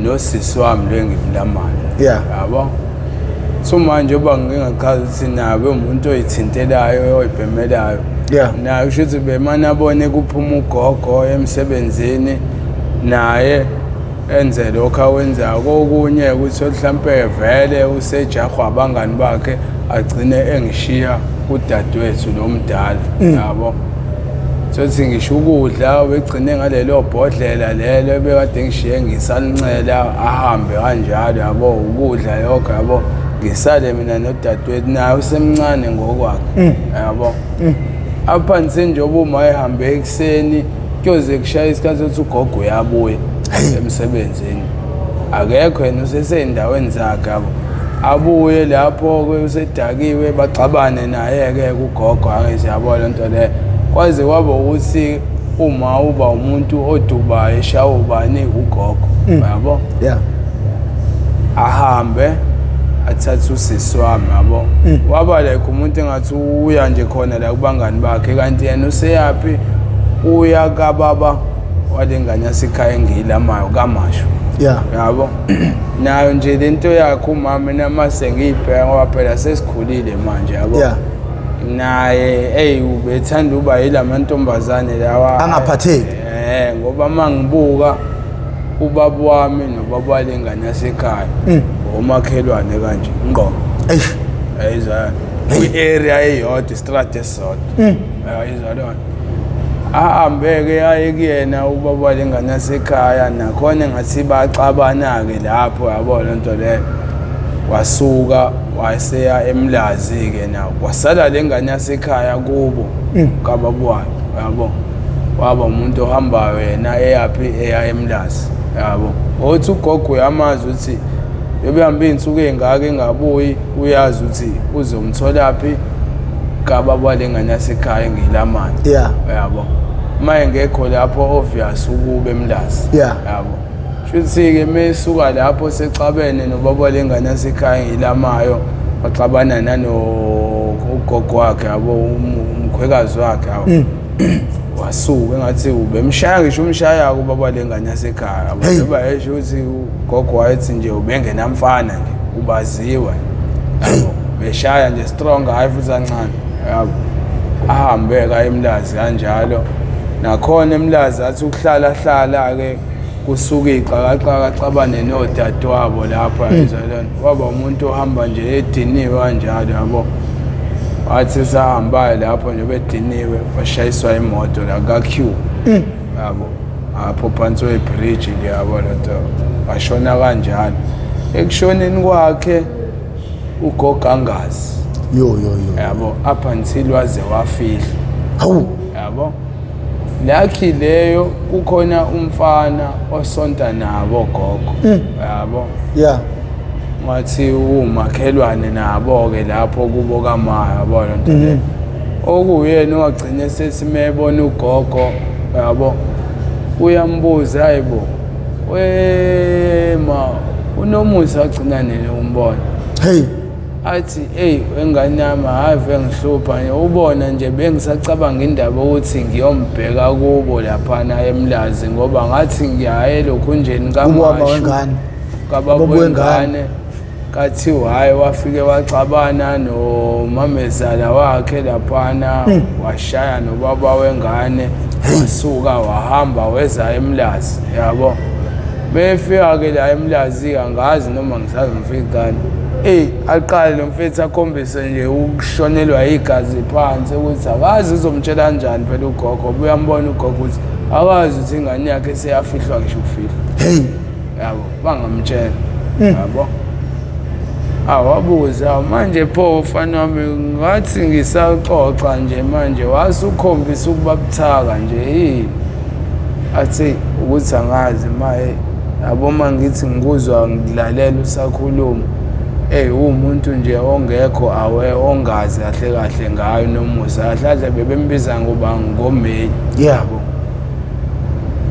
nosisi wami lo engimlamayo, yabo. So manje uba ngingachaza ukuthi nabe umuntu oyithintelayo, oyibhemelayo, naye kusho ukuthi bemane abone kuphuma ugogo emsebenzini, naye enze lokho akwenzayo. Kokunye ukuthi mhlampe vele usejahwa abangani bakhe, agcine engishiya kudadewethu lo mdala, yabo. Sothi ngisho ukudla wegcine ngalelo bhodlela lelo ebekade ngishiye ngisalincela, ahambe kanjalo, yabo, ukudla lokho, yabo, ngisale mina nodadewethu, naye usemncane ngokwakhe, yabo. Up until njengoba uma ehambe ekuseni, kuyoze kushaya isikhathi sokuthi ugogo uyabuya emsebenzini, akekho yena, usesey'ndaweni zakhe, yabo. Abuye lapho-ke usedakiwe, baxabane naye-ke kugogo, angithi yabo le nto leyo. Kwaze kwaba ukuthi uma uba umuntu odubayo eshawa ubani, ugogo, yabo. Ahambe athathe usisi wami, yabo. Waba like umuntu engathi uya nje khona la kubangani bakhe, kanti yena useyaphi, uya kababa walengane yasekhaya engiyilamayo kaMashu, yabo. Nayo nje lento yakhe umama namase ngiyibheka, ngoba phela sesikhulile manje, yabo. Naye eyi ubethanda uba yilamantombazane lawa Angaphatheki. Ngoba mangibuka ubaba wami nobaba walengane yasekhaya, omakhelwane kanje ngqo. Eish. Ayizwa kwi-area eyodwa, istradi esisodwa, ayizwa lona. Ahambe-ke aye kuyena ubaba walengane yasekhaya, nakhona engathi baxabana-ke lapho, yabo le nto leyo. Wasuka waseya eMlazi-ke, nawo kwasala le ngane yasekhaya kubo kababa wakhe, yabo. Waba umuntu ohambayo yena, eyaphi, eya eMlazi, yabo. Othi ugogo uyamazi ukuthi yobehambe iy'nsuku ey'ngaka engabuyi, uyazi ukuthi uzomtholaphi kababa walengane yasekhaya engiyilamani, yabo. Uma engekho lapho, obvious ukube eMlazi, yabo. Shuthi-ke mesuka lapho sexabene nobaba lengane yasekhaya ngilamayo, waxabana nanogogo wakhe yabo, umkhwekazi wakhe yabo. Wasuka engathi ubemshaya, ngisho umshaya-ke ubaba lengane yasekhaya yabo. Ngoba esho ukuthi ugogo wayethi nje ubengenamfana nje, ubaziwa yabo, beshaya nje strong, hhayi futhi kancane yabo. Ahambe-ke eMlazi kanjalo, nakhona eMlazi athi ukuhlala hlala-ke kusuke ixakaxaka, axabane nodadewabo lapha ezalwane. Waba umuntu ohamba nje ediniwe kanjalo yabo. Wathi sahambayo lapho nje bediniwe, washayiswa imoto la ka-Q yabo, apho phansi webridge nje yabo lento, washona kanjalo. Ekushoneni kwakhe ugogo angazi Yo yo yo. yabo, up until waze wafihla. Hawu. Yabo, lakhi leyo kukhona umfana osonta nabo gogo yabo. Ngathi umakhelwane nabo-ke lapho kubo kamaya yabo lento leyo, okuyena owagcina sethi mebona ugogo yabo, uyambuza, hayibo wema, uNomusa wagcina nini umbona? Hey. Athi, eyi wengane yami, hhayi ngihlupha nje, ubona nje bengisacabanga indaba ukuthi ngiyombheka kubo laphana eMlazi, ngoba ngathi ngiyaye elokhunjeni Kubo wama kaMashu wengane. kababa Kababa wengane. wengane, kathiwa hhayi wafike waxabana nomamezala wakhe laphana, washaya nobaba wengane, wasuka wahamba weza eMlazi yabo. Befika-ke la eMlazi-ke, angazi noma ngisazomficani, eyi aqale lo mfethu akhombise nje ukushonelwa igazi phansi, ukuthi akazi uzomtshela kanjani phela ugogo. Uyambona ugogo ukuthi akazi ukuthi ingane yakhe seyafihlwa ngisho ukufihlwa. Hey. Yabo, bangamtshela yabo. Awabuza manje pho mfana wami, ngathi ngisaxoxa nje manje wasukhombisa ukuba buthaka nje, yini? Athi ukuthi angazi maye yabo, uma ngithi ngikuzwa ngilalela usakhuluma, eyi uwumuntu nje ongekho awe, ongazi kahle kahle ngayo Nomusa, kahle kahle bebembiza ngoba ngoMeyi. Yabo.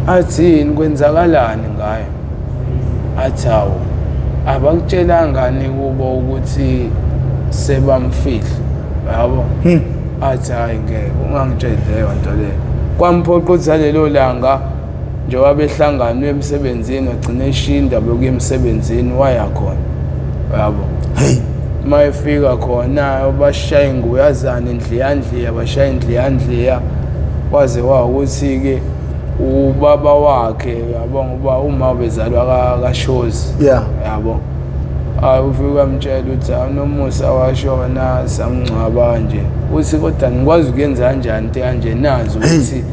Athi yini, kwenzakalani ngayo? Athi hawu, abakutshelangani kubo ukuthi sebamfihla yabo? Athi hayi ngeke ungangitsheli leyo nto leyo. Kwamphoqa ukuthi alelo langa njengoba behlangana emsebenzini, wagcina eshiya indaba yokuya emsebenzini, waya khona yabo. Hey. Uma efika khona bashaya inguyazana indliyandliya, bashaya indliyandliya, waze wawukuthi-ke ubaba wakhe yabo, ngoba uma bezalwa kaShozi yabo. Hayi ufike uyamtshela ukuthi uNomusa washona, samngcwaba nje. Uthi kodwa nikwazi ukuyenza kanjani into kanje, nazi ukuthi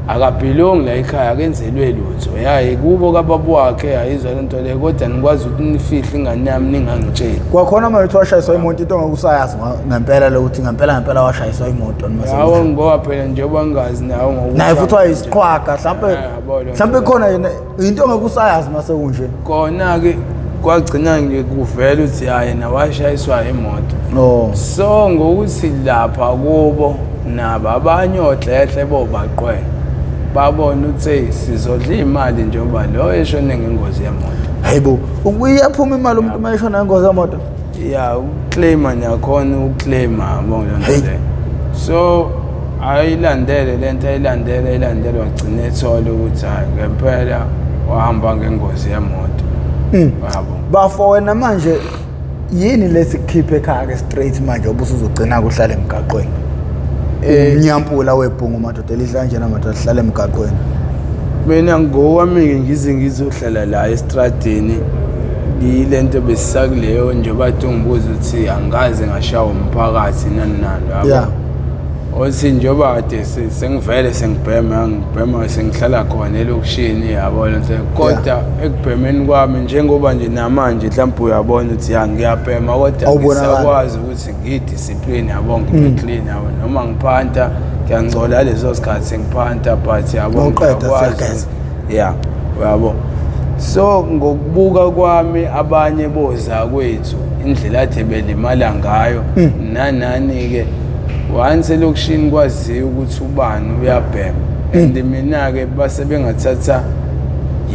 akabhilongi la ekhaya, akenzelwe lutho, yaye kubo kababa wakhe, ayizwa lento leyo, kodwa nikwazi ukuthi nifihle ingane yami ningangitsheli. Kwakhona manje uthi washayiswa imoto, into ongakusayazi ngempela lokuthi ngempela ngempela washayiswa imoto noma Yawo, ngoba phela njengoba ngingazi nawe ngokuthi naye futhi wayisiqhwaga mhlampe. Yabo loo nto. Mhlampe khona yena into ongekusayazi mase kunje. Kona-ke kwagcina nje kuvela ukuthi ya, yena washayiswa imoto. Oh. So ngokuthi lapha kubo nabo abanye odlehle bobaqwe babona ukuthi hey, sizodla imali njengoba lo eshone ngengozi yemoto. Hayibo, uyaphuma imali umuntu uma eshona ngengozi yemoto? Ya, ukuclaima ngiyakhona ukuclaima yabo leyo nto Hey. leyo. So ayilandele lento, ayilandele, ayilandele, wagcina ethola ukuthi hhayi ngempela wahamba ngengozi yemoto yabo. Bafo wena manje yini lesikhiphe ekhaya ke straight manje ubusuzogcina kuhlala emgaqweni? Umnyampula webhungu madoda elidla kanjena madoda hlala emgaqweni. Mina ngowami-ke ngize ngizohlala la estradini, yile nto besisakuleyo nje, bathi ungibuza ukuthi angikaze ngashawa umphakathi nani nani yabo. Othi njengoba kade sengivele sengibhema, ngibhema sengihlala khona elokishini yabo lento, kodwa ekubhemeni kwami njengoba nje namanje mhlawumbe uyabona ukuthi ya ngiyabhema, kodwa Awubonakali. ngisakwazi ukuthi ngiyidiscipline yabo, ngibe clean yabo, noma ngiphanta ngiyangcola leso sikhathi sengiphanta, but yabo Mawuqeda ngiyakwazi siyageza. Ya uyabo, so ngokubuka kwami abanye boza kwethu indlela ade belimala ngayo nanani-ke, once elokishini kwaziwa ukuthi ubani uyabhema, and mina-ke base bengathatha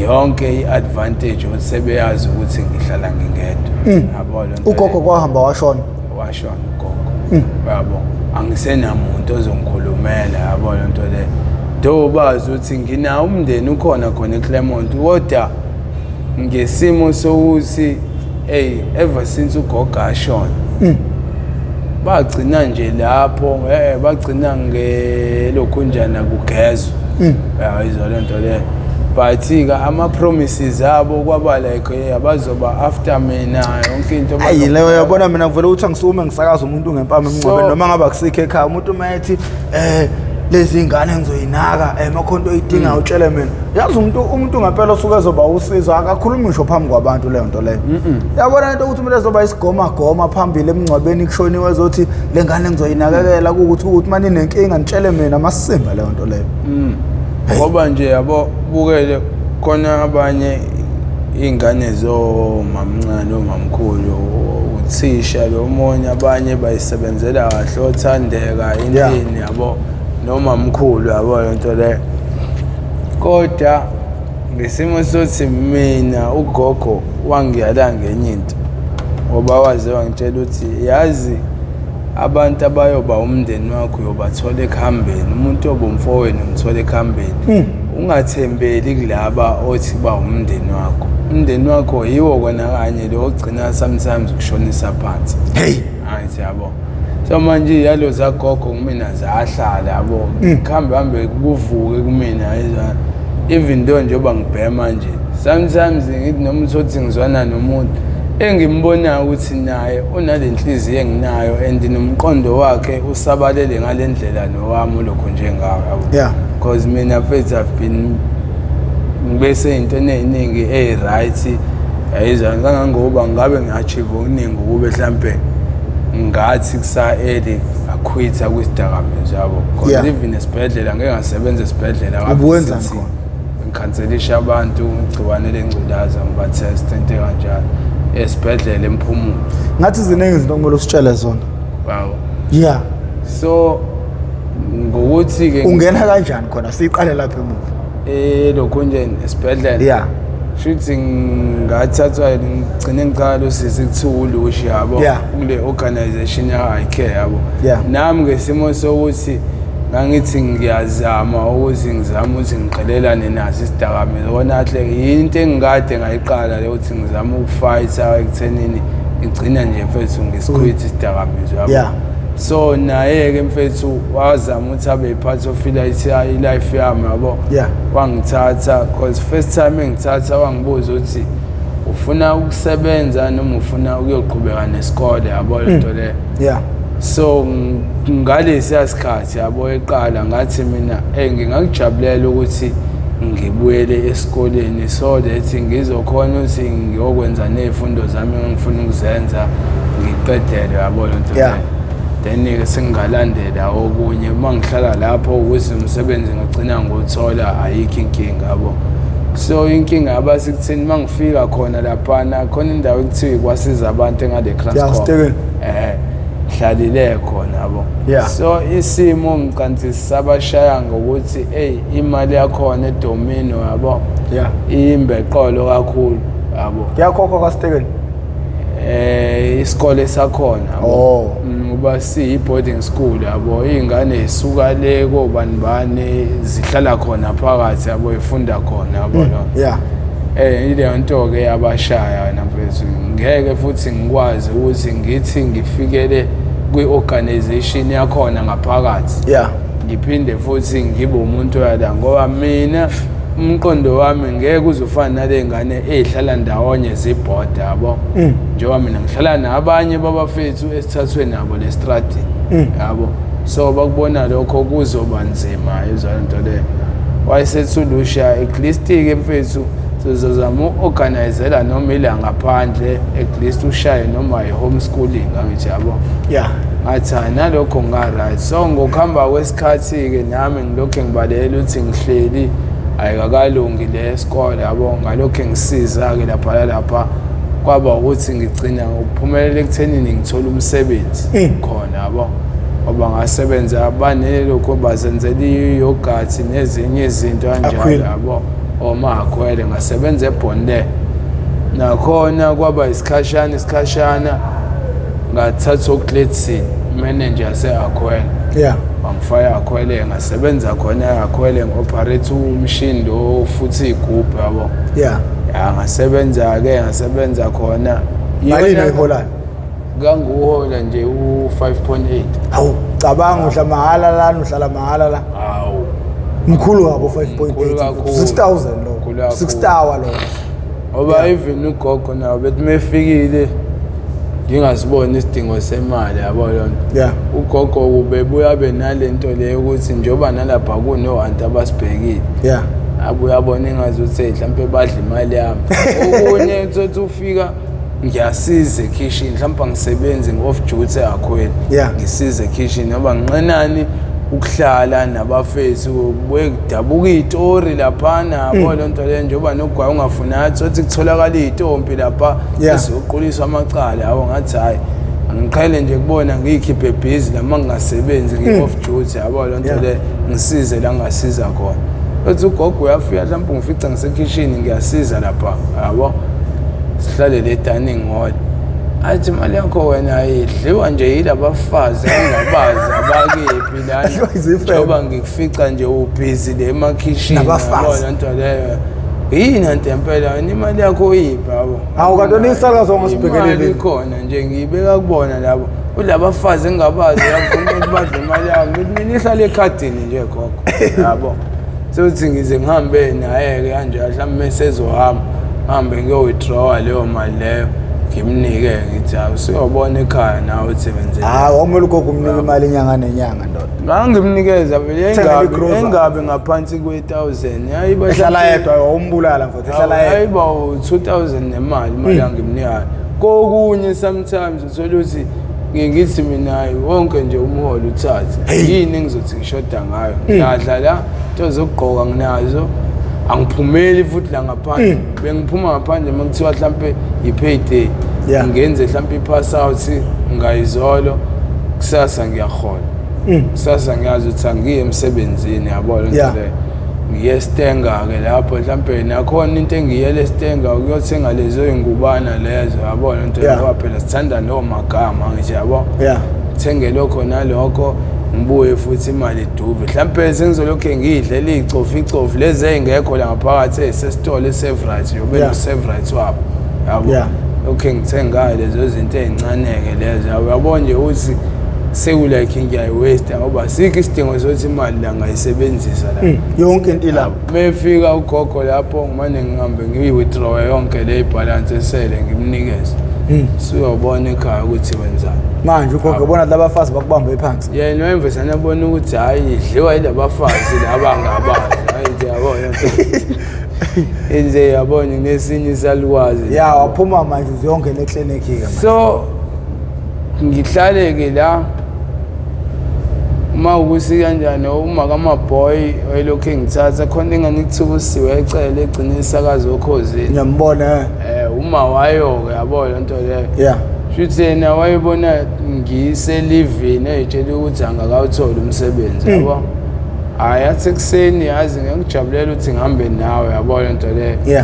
Yonke i-advantage ukuthi sebeyazi ukuthi ngihlala ngingedwa, yabo lo nto. Ugogo kwahamba washona? Washona ugogo, yabo. Angisenamuntu ozongikhulumela, yabo le nto le. Do bazi ukuthi nginawo umndeni, ukhona khona eClermont, kodwa ngesimo sokuthi, hey, ever since ugogo ashona, bagcina nje lapho, bagcina ngelokhunjana kugezwa, yayizwa le nto le. But-ke ama-promises abo kwaba like, abazoba after mina yonke into. Ayi, leyo yabona, mina ngivele ukuthi angisukume ngisakaza umuntu ngempama emngcwabeni, noma ngabe akusikho ekhaya. Umuntu uma ethi lezi ngane ngizoyinaka, makhonto oyidingayo utshele mina. Yazi umuntu ngempela osuke ezoba usizo akakhulumi ngisho phambi kwabantu leyo nto leyo. Yabona lento ukuthi umuntu ezoba isigoma goma phambili emngcwabeni, kushoniwe, ezothi le ngane ngizoyinakekela, kuwukuthi manje ninenkinga nitshele mina, masimba leyo nto leyo. Ngoba nje yabo, bukele khona abanye iy'ngane zomamncane, omamkhulu, uthisha lo munye, abanye bayisebenzela kahle othandeka intini, yabo, nomamkhulu, yabo le nto leyo. Kodwa ngesimo sokuthi mina ugogo wangiyala ngenye into, ngoba waze wangitshela ukuthi, yazi, abantu abayoba umndeni wakho uyobathola ekuhambeni, umuntu oba umfowenu umthola ekuhambeni, ungathembeli kulaba othi ba umndeni wakho. Umndeni wakho yiwo kona kanye lo ogcina sometimes kushonisa phansi. Hey. Angithi yabo, so manje iy'yalo zagogo kumina zahlala, yabo, kuhambe hambe kuvuke kumina yizwa. Even though njengoba ngibhema nje, sometimes ngithi noma utholukuthi ngizwana nomuntu engimbonayo ukuthi naye unale nhliziyo enginayo and nomqondo wakhe usabalele ngale ndlela nowami ulokhu njengawo, yabo. Because mina mfethu, I've been ngibe sey'ntweni ey'ningi ey'right, yayizwa, kangangoba ngabe ngi-achieve okuningi ukube hlampe ngathi kusa-early ngakhwitha kwisidakamizwa, yabo, because even esibhedlela ngeke ngasebenza esibhedlela. Ubuwenzani khona? Ngikhanselisha abantu igciwane lengculaza, ngibatheste, into ekanjalo, esibhedlela emphumulo. Ngathi ziningi izinto okumele usitshele zona. Wow. So ngokuthi-ke Ungena kanjani khona? Siqale lapha emuva. Lokhu nje esibhedlela, shuthi ngathathwa, ngigcine ngicala usisi kuthiwa uLushi, yabo, kule organization ya-iCare, yabo. Nami ngesimo sokuthi ngangithi ngiyazama ukuthi ngizame ukuthi ngiqhelelane naso isidakamizwa kona kahle, yinto engikade ngayiqala le, ukuthi ngizame ukufayitha ekuthenini ngigcina nje mfethu ngisikhwitha isidakamizwa, yabo. So naye-ke mfethu wazama ukuthi abe yi-part of i-life yami, yabo. Wangithatha, cause first time engithatha wangibuza ukuthi ufuna ukusebenza noma ufuna ukuyoqhubeka nesikole, yabo le nto leyo. So ngalesiya sikhathi, yabo, eqala ngathi mina, ngingakujabulela ukuthi ngibuyele esikoleni so that ngizokhona ukuthi ngiyokwenza ney'fundo zami engifuna ukuzenza, ngiqedele, yabo le nto leyo. Then-ke sengingalandela okunye uma ngihlala lapho, ukuthi umsebenzi ngagcina ngiwuthola, ayikho inkinga, yabo. So inkinga yaba sekutheni uma ngifika khona laphana, khona indawo ekuthiwa iKwasiza Abantu engale Kranskop. Stekeni. Hlalile khona, yabo. So isimo ngicansi sabashaya ngokuthi, hey, imali yakhona edomino, yabo, imbeqolo kakhulu, yabo. Kuyakhokhwa kwaStekeni? Isikole sakhona, yabo. Ngoba siyi boarding school, yabo, iy'ngane zisuka le kobani bani, zihlala khona phakathi, yabo, ifunda khona, yabo lo. Ile nto ke yabashaya wena mfethu, ngeke futhi ngikwazi ukuthi ngithi ngifikele kwi-organization yakhona ngaphakathi, ngiphinde futhi ngibe umuntu oyala, ngoba mina umqondo wami ngeke uze ufane nale ngane ey'hlala ndawonye zibhoda, yabo. Njengoba mina ngihlala nabanye babafethu esithathwe nabo lestradini, yabo, so bakubona lokho kuzoba nzima, yizwa lento leyo. Wayesethi uLusha, at least-ke mfethu sizozama uku-organizela noma ila ngaphandle, at least ushaye noma i-homeschooling, angithi yabo. Ngathi hayi, nalokho nga-right. So ngokuhamba kwesikhathi-ke nami ngilokhu ngibalekela ukuthi ngihleli ayikakalungi le sikole, yabo, ngalokhu ngisiza-ke lapha nalapha, kwaba ukuthi ngigcina ngokuphumelela ekuthenini ngithole umsebenzi khona, yabo, ngoba ngasebenza banelokhu bazenzela i-yogurt nezinye izinto kanjalo, Akhwile. yabo. Omakhwele ngasebenza eBonde, nakhona kwaba isikhashana isikhashana, ngathatha uCletson, manager yase-Akhwele. Wangifaka Akhwele, ngasebenza khona e-Akhwele, ngi-operate umshini lo futhi igubhu, yabo. Ya, ngasebenza-ke, ngasebenza khona. Malini oyiholayo? Ngangiwuhola nje u-5.8. Hawu, cabanga, udla mahhala lana, uhlala mahhala la. Hawu. Mkhulu wabo. Mkhulu 5.8. kakhulu. 6000 lo. Mkhulu kakhulu. 6 tower lo. Ngoba even ugogo nawo bethi mefikile ngingasiboni isidingo semali, yabo lona. Ugogo ubebuya benalento leyo ukuthi njengoba nalapha kuno-anti abasibhekile, abuye abone engazuthi hey, mhlawumpe badla imali yami. Okunye uthi ufika ngiyasiza ekhishini, mhlawumpe angisebenzi, ngi-off duty akhweli, ngisiza ekhishini ngoba nginqenani ukuhlala nabafethu, kubuye kudabuka iy'tori laphana, yabo loo nto leyo. Njengoba nogwayi ungafunathi othi kutholakala iy'tompi lapha, eziyoquliswa amacala, yabo. Ngathi hhayi, angiqhele nje kubona, ngiyikhiphe bhizi noma ngingasebenzi, ngi-off duty, yabo loo nto leyo, ngisize la ngingasiza khona. Othi ugogo uyafika, mhlawumbe ngifica ngisekhishini ngiyasiza lapha, yabo, sihlale le dining hall, athi imali yakho wena idliwa nje yilabafazi engingabazi abakephi lana. Adliwa izifebe. Njengoba ngikufica nje ubhizi le emakhishini. Nabafazi. Yabo, loo nto leyo yini anti empela wena imali yakho iyiphi, yabo? Hawu, kanti wena isakazo ongasibhekeleli. Imali ikhona nje, ngiyibeka kubona labo kulabafazi engingabazi, yabona ukuthi badla imali yami. Ngithi mina ihlala ekhadini nje gogo, yabo. Sokuthi ngize ngihambe naye-ke kanje, mhlawumbe mesezohamba ngihambe ngiyo-withdrawa leyo mali leyo, ngimnike, ngithi hawu, usuyobona ekhaya nawe ukuthi wenzeni. Hawu, awumele ugogo umnike imali inyanga nenyanga, ndoda. Ngangimnikeza vele. Thengela Engabi i-grocery. Engabi ngaphansi kwe-1000, yayiba Ehlala yedwa, wawumbulala mfowethu, ehlala yedwa. Ayiba u-2000 nemali, imali angimnikayo. Kokunye sometimes uthola ukuthi ngithi mina hayi, wonke nje umholo uthathe, yini engizothi ngishoda ngayo? Ngiyadla la, into zokugqoka nginazo, angiphumeli futhi la ngaphandle. Bengiphuma ngaphandle uma kuthiwa mhlampe i-payday, ngenze mhlampe i-pass out ngayizolo, kusasa ngiyahola, kusasa ngiyazi ukuthi angiye emsebenzini, yabo lento leyo. Ngiye esitenga-ke lapho, mhlampe nakhona into engiyele esitenga ukuyothenga lezo y'ngubana lezo, yabo lento, ngoba phela sithanda lowo magama, ngithi yabo, thenge lokho nalokho, ngibuye futhi imali iduve. Mhlampe sengizolokhu ngiyidlela iy'cofi icofi lezi ey'ngekho la ngaphakathi ey'sesitolo e-Sevrite, yobe no-Sevrite wabo, yabo. Lokhu ngithengayo lezo zinto ey'ncane-ke lezo, yabo. Uyabona nje ukuthi seku-like ngiyayi-waste ngoba asikho isidingo sokuthi imali la ngayisebenzisa la. Yonke into ilapho. Mefika ugogo lapho, ngimane ngihambe ngiyi-withdrawe yonke le ibhalansi esele, ngimnikeze, suyobona ekhaya ukuthi wenzani. Manje ugogo ubona labafazi bakubambe phansi. Yena wemvesane abona ukuthi hhayi, idliwa yilabafazi laba angabazi. Hayi nje, yabona nje, yabona ngesinye isalukazi. Ya, waphuma manje, uzuyongena eklinikhi-ke manje. So ngihlale-ke la, uma ukuthi kanjani, uma kamaboy wayelokhu engithatha khona, ingane kuthukusiwe ecele egcine isakazo okhozini. Ngiyambona, eh. Uma wayo-ke, yabo le nto leyo. Shuthi yena wayebona ngiselivini, ey'tshela ukuthi angakawutholi umsebenzi, yabo. Hhayi, athi ekuseni, yazi ngikujabulela ukuthi ngihambe nawe, yabo le nto leyo,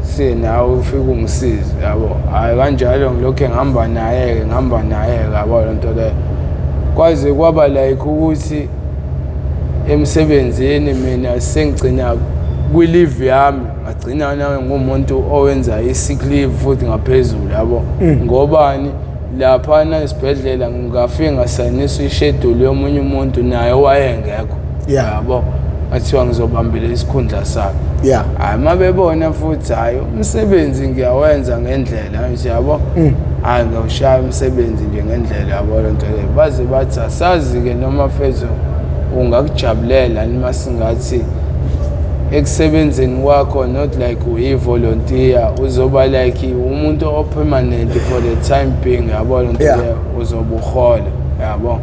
siye nawe ufike ungisize, yabo. Hhayi, kanjalo ngilokhu ngihamba naye-ke, ngihamba naye-ke, yabo le nto leyo, kwaze kwaba like ukuthi emsebenzini mina sengigcina kwi-leave yami, ngagcina nawe ngumuntu owenza i-sick leave futhi ngaphezulu, yabo. Ngobani laphana esibhedlela ngingafike ngasayiniswa isheduli yomunye umuntu naye owayengekho, yabo, ngathiwa ngizobambela isikhundla sakhe. Hhayi, uma bebona futhi hhayi, umsebenzi ngiyawenza ngendlela nje, yabo, hhayi, ngiyawushaya umsebenzi nje ngendlela, yabo le nto leyo. Baze bathi asazi-ke noma fethu ungakujabulela noma singathi ekusebenzeni kwakho, not like uyi-volunteer, uzoba like umuntu o-permanent for the time being, yabo le nto leyo, uzobe uhola, yabo.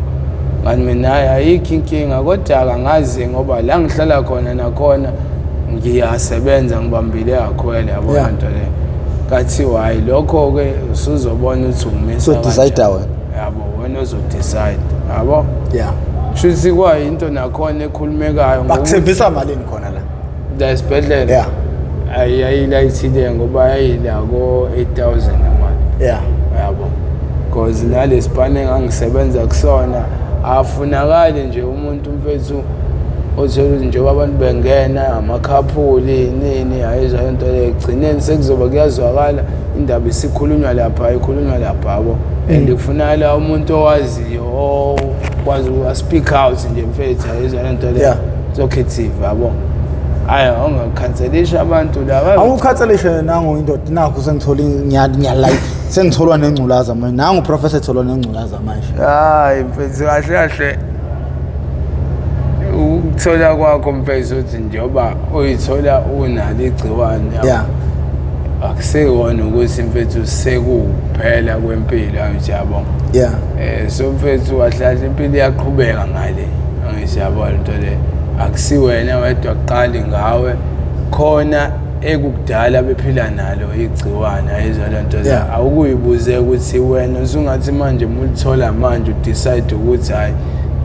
Kanti mina hhayi, ayikho inkinga, kodwa angazi ngoba la ngihlala khona nakhona ngiyasebenza, ngibambile kakhwele, yabo, le nto leyo. Kathiwa hhayi, lokho-ke usuzobona ukuthi ungimisa So-decide kanjani. Wena. Yabo, wena ozodecide, yabo. Shuthi kwayinto nakhona ekhulumekayo ngokuthi- Bakuthembisa malini khona la? La esibhedlela? Yeah. Ayilayithile ngoba yayila ko-8000 imali. Yeah. Yabo, because nalesipane engangisebenza kusona afunakali nje umuntu mfethu othola ukuthi njengoba abantu bengena amakhaphuli nini, ayizwa lento leyo, ekugcineni sekuzoba kuyazwakala indaba isikhulunywa lapha, ikhulunywa lapha, yabo. And kufunakala umuntu owaziyo, okwazi speak out nje mfethu, ayizwa lento leyo. Talkative, yabo. Hayi, ongakhanselisha abantu laba. Awukhanselishe nangu indoda, nakho sengithola ngiyalike, sengitholwa nengculaza manje, nangu professor etholwa nengculaza manje. Hayi mfethu, kahle kahle ukuthola kwakho mfethu ukuthi njengoba uyithola unalo igciwane, yabo, akusekona ukuthi mfethu sekuphela kwempilo, angithi yabo. So mfethu, kahle kahle impilo iyaqhubeka ngale, angithi yabo lento le. Akusiwena wedwa, kuqali ngawe, khona ekukudala bephila nalo igciwane, ayizwa lento le. Awukuyibuze ukuthi wena usungathi manje mulithola manje udecide ukuthi hayi,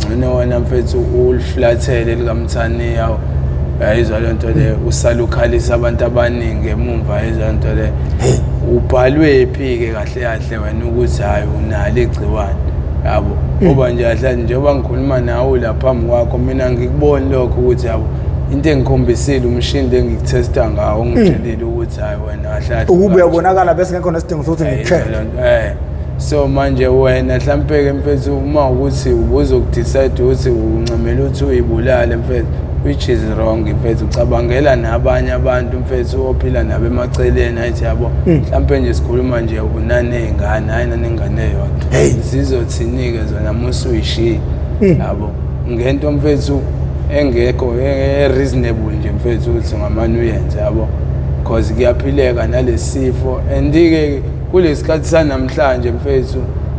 ngcono wena mfethu uliflathele likamthaniya, ayizwa lento le, usale ukhalisa abantu abaningi emumva, ayizwa lento le. Ubhalwe phi-ke kahle kahle wena ukuthi hhayi, unalo igciwane, yabo? Ngoba nje kahle njengoba ngikhuluma nawe la phambi kwakho, mina ngikuboni lokho ukuthi, yabo, into engikhombisile umshini engikuthesta ngawo ungitshelile ukuthi hhayi, wena kahle kahle Ukuba uyabonakala bese ngekho nesidingo sokuthi ngikucheck. So manje wena mhlampe-ke mfethu, uma ukuthi ubuzokudecide ukuthi uncamela ukuthi uyibulale mfethu, which is wrong mfethu, ucabangela nabanye abantu mfethu ophila nabo emaceleni, ayithi yabo. Mhlampe nje sikhuluma nje unaney'ngane, hhayi nanengane eyodwa. Hey. Zizothini-ke zona musuyishiye, yabo, ngento mfethu engekho e-reasonable nje mfethu ukuthi ngamane uyenze, yabo, cause kuyaphileka nalesifo. And-ke kulesikhathi sanamhlanje mfethu,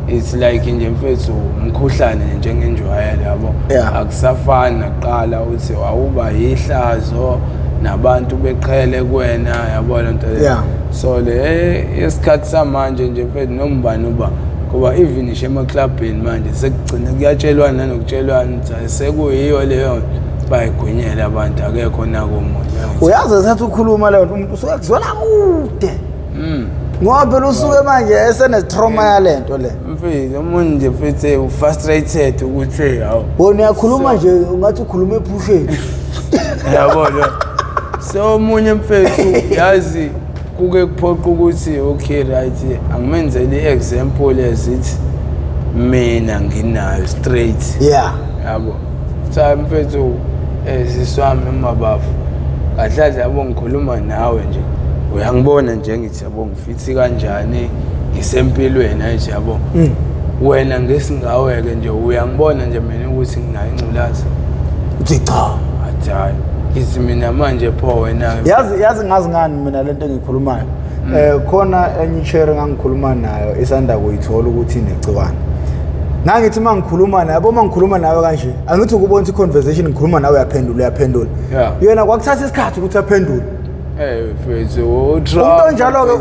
it's like nje mfethu umkhuhlane nje njengenjwayelo, yabo. Akusafani nakuqala uthi wawuba yihlazo nabantu beqhele kuwena, yabo lento le. So le yesikhathi samanje nje mfethu, noma ubani uba ngoba even ngisho emaklabhini manje sekugcina kuyatshelwana nanokutshelwana ukuthi hayi, sekuyiyo leyo nto, bayigwinyele abantu, akekho nako omunye. Uyazi esathi ukhuluma leyo nto, umuntu usuke kuzwela kude ngoba phela usuke manje esene-trauma yale nto le. Mfethu, omunye nje mfethu u-frustrated ukuthi hawu. Wena uyakhuluma nje ungathi ukhuluma ephusheni. Yabo lo, so omunye mfethu, yazi, kuke kuphoqa ukuthi okay, right, angimenzele i-example ezithi mina nginayo straight, yabo. Cha mfethu, sisi wami umabafu, kahle kahle, yabo, ngikhuluma nawe nje, uyangibona nje, ngithi yabo ngifithi kanjani, ngisempilweni, ayithi yabo. Wena ngesingawe-ke nje uyangibona nje mina ukuthi nginayo ingculazi? Uthi cha. Athi hayi, ngithi mina manje pho wena? Yazi ngazi ngani mina lento engikhulumayo, khona enye i-cherry engangikhuluma nayo isanda kuyithola ukuthi inegciwane. Ngangithi uma ngikhuluma naye, yabo, uma ngikhuluma nawe kanje, angithi ukubona ukuthi i-conversation ngikhuluma nawe, uyaphendula, uyaphendula. Yena kwakuthatha isikhathi ukuthi aphendule. Mfethu, umuntu onjalo-ke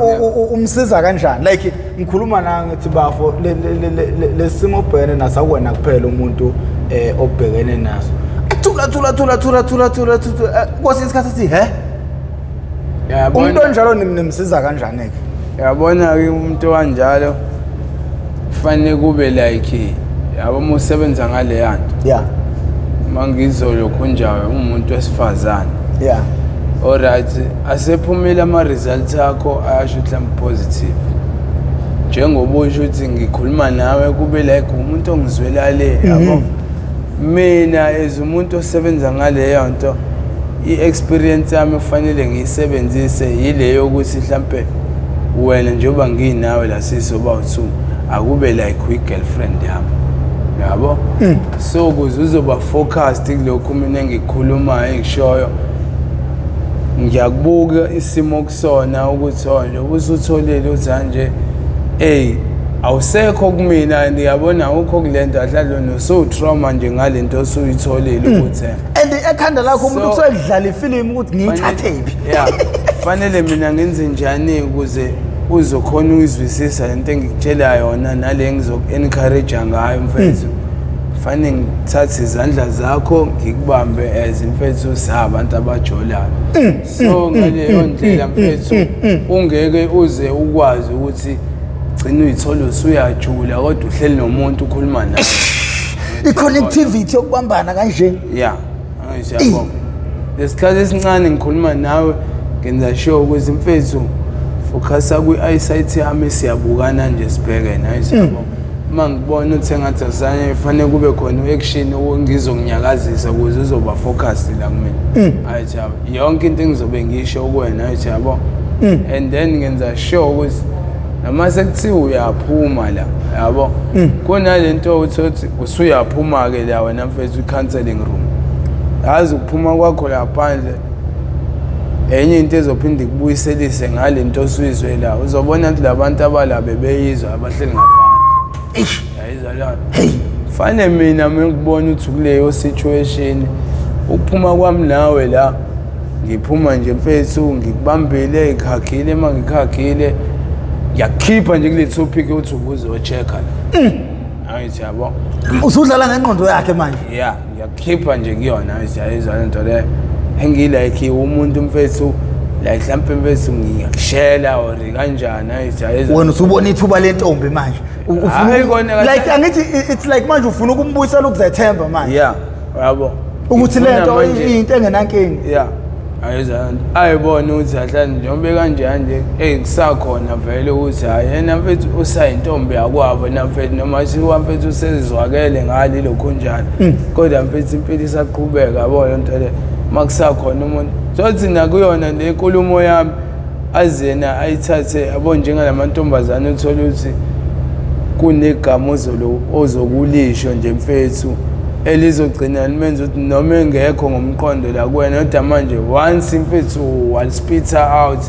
umsiza kanjani? Like ngikhuluma nawe ngithi bafo, lesimo obhekene naso akuwena kuphela umuntu obhekene naso. Thula thula thula thula thula thula thula, kwesinye isikhathi sithi he. Umuntu onjalo nimsiza kanjani-ke? Yabona-ke, umuntu kanjalo kufanele kube like, yabo, uma usebenza ngaleya nto, uma ngizolokhu njalo umuntu wesifazane, alright, asephumile ama-results akho, ayasho ukuthi mhlawumbe positive, njengoba usho ukuthi ngikhuluma nawe kube like umuntu ongizwela le, yabo. Mina as umuntu osebenza ngaleyo nto, i-experience yami kufanele ngiyisebenzise yile yokuthi mhlampe wena njengoba nginawe la sisoba u-two, akube like uyi-girlfriend yami, yabo. So ukuze uzoba focused kulokhu mina engikukhulumayo, engishoyo, ngiyakubuka isimo kusona ukuthi oh, nje usutholile ukuthi nje ey, awusekho kumina and yabona awukho kule nto, ahlale nosu-trauma nje ngale nto osuyitholile ukuthi And ekhanda lakho umuntu kusuke kudlala ifilimu ukuthi ngiyithathephi. Ya, fanele mina ngenze njani ukuze uzokhona ukuyizwisisa lento engikutshela yona nale ngizoku-encourage ngayo mfethu. Fanele ngithathe izandla zakho ngikubambe as mfethu sabantu abajolayo. So ngaleyo ndlela mfethu ungeke uze ukwazi ukuthi gcina uyithola usuyajula kodwa uhleli nomuntu ukhuluma naye. I-connectivity yokubambana kanje. Yeah, angiyabonga. Lesikhathi esincane ngikhuluma nawe ngenza sure ukuthi mfethu focusa kwi-eyesight yami, siyabukana nje, sibhekene, hayi siyabonga. Uma ngibona ukuthi engathi asanye, fanele kube khona u-action ngizokunyakazisa ukuze uzoba focused la kumina, hayi yabo, yonke into engizobe ngisho kuwena, hayi yabo. And then ngenza sure ukuthi noma sekuthiwa uyaphuma la, yabo, kunalento uthi usuyaphuma-ke la wena mfethu, i-counseling room, yazi ukuphuma kwakho la phandle enye into ezophinde ikubuyiselise ngale nto osuyizwe la. Uzobona ukuthi labantu abala bebeyizwa abahleli ngaphandle, yayizwa leyo. Fane mina mengikubona ukuthi kuleyo situation, ukuphuma kwami nawe la, ngiphuma nje mfethu ngikubambile, ngikhagile, uma ngikhagile ngiyakukhipha nje kule topic yokuthi ubuzo-check-a la, angithi yabo. Usudlala ngengqondo yakhe manje. Ya, ngiyakukhipha nje kuyona, angithi yayizwa lento leyo engilike umuntu mfethu, like mhlampe mfethu ngiyakushela or kanjani, angithi yayizwa. Wena usubona ithuba lentombi manje. Hayi, kona kahle. Like angithi it's like manje ufuna ukumbuyisela ukuzethemba manje. Ya, yabo. Ukuthi Ngifuna lento into engenankinga. Ya, ayizwa, ayibona ukuthi ahlani njengoba kanje nje, hey, kusakhona vele ukuthi hayi yena mfethu usayintombi yakwabo na mfethu, noma siwa mfethu usezizwakele ngale lokho njani, kodwa mfethu impilo isaqhubeka, yabo lento le. Makusakhona umuntu sothi nakuyona le nkulumo yami azena ayithathe, yabo, njengalamantombazane, uthola ukuthi kunegama ozokulisho nje mfethu elizogcina limenza ukuthi noma engekho ngomqondo la kuwena, kodwa manje once mfethu walispitha out,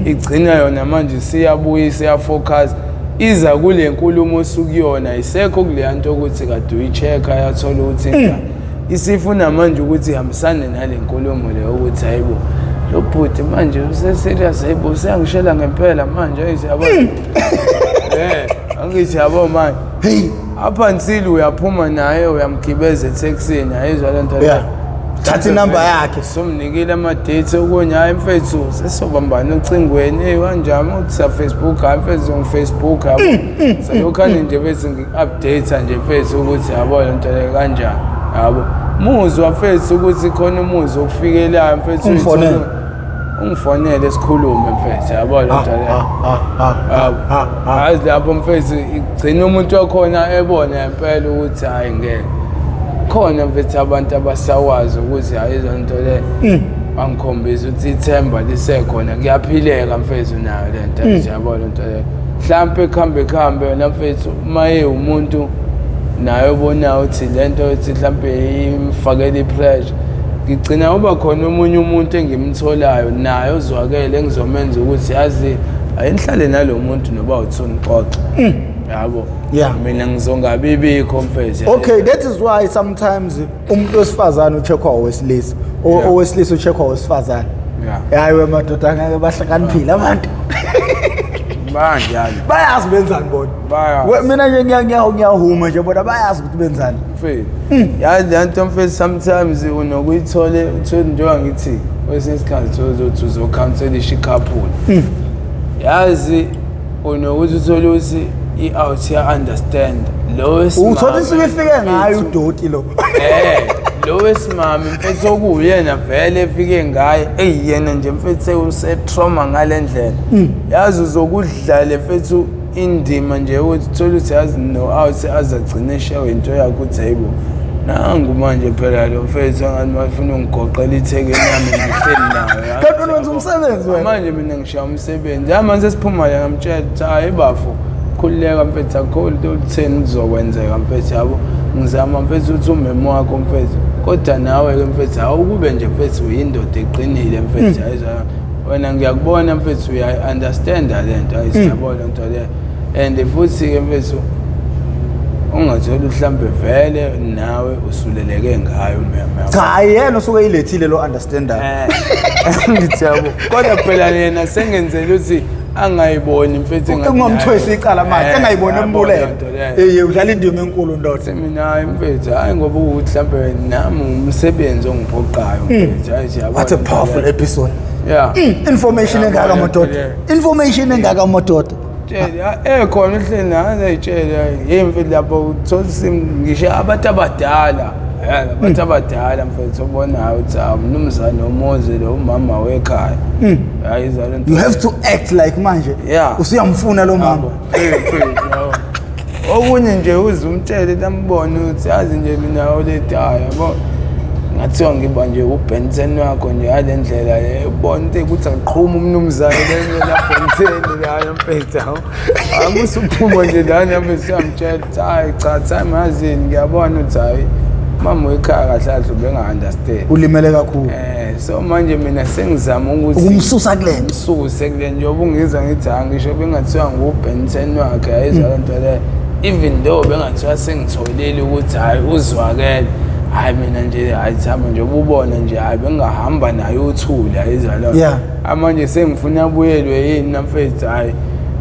igcina yona manje siyabuya, isiyafocus, iza kule nkulumo osukuyona, isekho kuleya nto ukuthi kade uyi-check-a, yathola ukuthi njani, isifuna manje ukuthi ihambisane nale nkulumo leyo, ukuthi hayibo, lo bhuti manje use-serious, hayibo, useyangishela ngempela manje, ayithi yabo, angithi yabo manje. Hey. Up until uyaphuma naye, uyamgibeza ethekisini, ayizwa le nto leyo. Thatha inamba yakhe. Somnikile ama-dates okunye, hayi mfethu sesobambana ocingweni, eyi kanjani uthi sa-Facebook, hayi mfethu ngi-Facebook, yabo, salokhane nje bese ngi-update nje mfethu ukuthi yabo le nto leyo kanjani, yabo, muzwa mfethu ukuthi khona umuzwa okufikelayo mfethu. Ungifonele. Ungifonele sikhulume mfethu, yabo le nto leyo. Yabo. Yazi lapho mfethu igcina umuntu wakhona ebona impela ukuthi hayi ngeke khona mfethu abantu abasawazi ukuthi hayi izo nto le bangikhombisa ukuthi ithemba lisekhona, kuyaphileka mfethu nayo le nto nje, yabo le nto le. Mhlampe kuhambe kuhambe wena mfethu uma umuntu naye obonayo ukuthi le nto ethi mhlampe imfakele i-pressure, ngigcina kuba khona omunye umuntu engimtholayo naye ozwakele engizomenza ukuthi yazi ayinihlale nalo muntu noba uthi unixoxe, yabo. Mina ngizongabibikho mfethu. Okay, that is why sometimes umuntu wesifazane ucheckwa owesilisa, owesilisa ucheckwa owesifazane. Hayi we madoda, ngeke bahlakaniphile abantu. Banjalo. Bayazi benzani bona. Bayazi. Mina nje ngiyahuma nje, bona bayazi ukuthi benzani. Mfethu, yazi le nto mfethu, sometimes unokuyithole uthole njengoba ngithi kwesinye isikhathi uzothi uzo-counselisha i-couple, yazi unokuthi uthole ukuthi i-out ya-understand lo wesimame. Uthola isuke ifike ngayo mfethu. Udoti lo. Lo wesimame mfethu okuyena vele efike ngaye, eyi yena nje mfethu sewuse-trauma ngale ndlela, yazi uzokudlala mfethu indima nje ukuthi uthole ukuthi yazi no-out azagcina eshawe into yakhe ukuthi hayibo, nangu manje phela lo mfethu angathi mafuna ungigoqela ithekeni yami ngihleli nayo. Kanti wena wenza umsebenzi wena. Manje mina ngishaya umsebenzi ya manje sesiphuma la, ngamtshela ukuthi hayi bafo, khululeka mfethu, akukho lento olutheni kuzokwenzeka mfethu, yabo, ngizama mfethu ukuthi umemo wakho mfethu, kodwa nawe-ke mfethu awukube nje mfethu uyindoda eqinile mfethu, ayizwa wena ngiyakubona mfethu uyayi-understanda le nto, ayisiyabo le nto le. And futhi-ke mfethu ungatholi mhlambe vele nawe usuleleke ngayo umeme. Cha, hayi, yena usuke eyilethile lo understander. Ngithi yabo, kodwa phela yena sengenzela ukuthi Angayiboni mfethu engathi Ungamthwesi naye- icala manje, engayiboni yabo embulele. leyo nto leyo. Eh, udlala indima enkulu ndoda. Mina hayi mfethu, hayi ngoba ukuthi mhlambe nami umsebenzi ongiphoqayo mfethu, hayi siyabona. What a powerful episode. Yeah. Information Yabo engaka leyo nto madoda. leyo. Information engaka madoda. Tshele, khona uhleli naye ayitshele hey mfethu lapho uthola ngisho abantu abadala, abantu abadala mfethu obonayo ukuthi hawu mnumzane umuzi lo umama wekhaya. Hayi izalo nto. You have to act like manje. Yeah. Usuyamfuna lo mama. Yabo. Mfethu, yabo. Okunye nje uze umtshele lambone ukuthi yazi nje mina oletayo yabo. Ngathiwa ngiba nje uBenson wakho nje ngale ndlela le ubona into ukuthi aqhuma umnumzane le la Benson la mfethu hawu. Akusuphuma nje lana mfethu uyamtshela ukuthi hayi cha time yazini ngiyabona ukuthi hayi mama wekhaya kahle kahle ubenga-understand. Ulimele kakhulu. So manje mina sengizama ukuthi Ukumsusa kulento. ngimsuse kule njengoba ungizwa ngithi ha ngisho bengathiwa nguBenson wakhe ayizwa le nto leyo, even though bengathiwa sengitholile ukuthi hhayi uzwakele, hhayi mina nje hhayi thamba njengoba ubona nje hhayi bengingahamba naye uthule ayizwa leyo. Yeah. Manje sengifuna abuyelwe yini namfethu, hhayi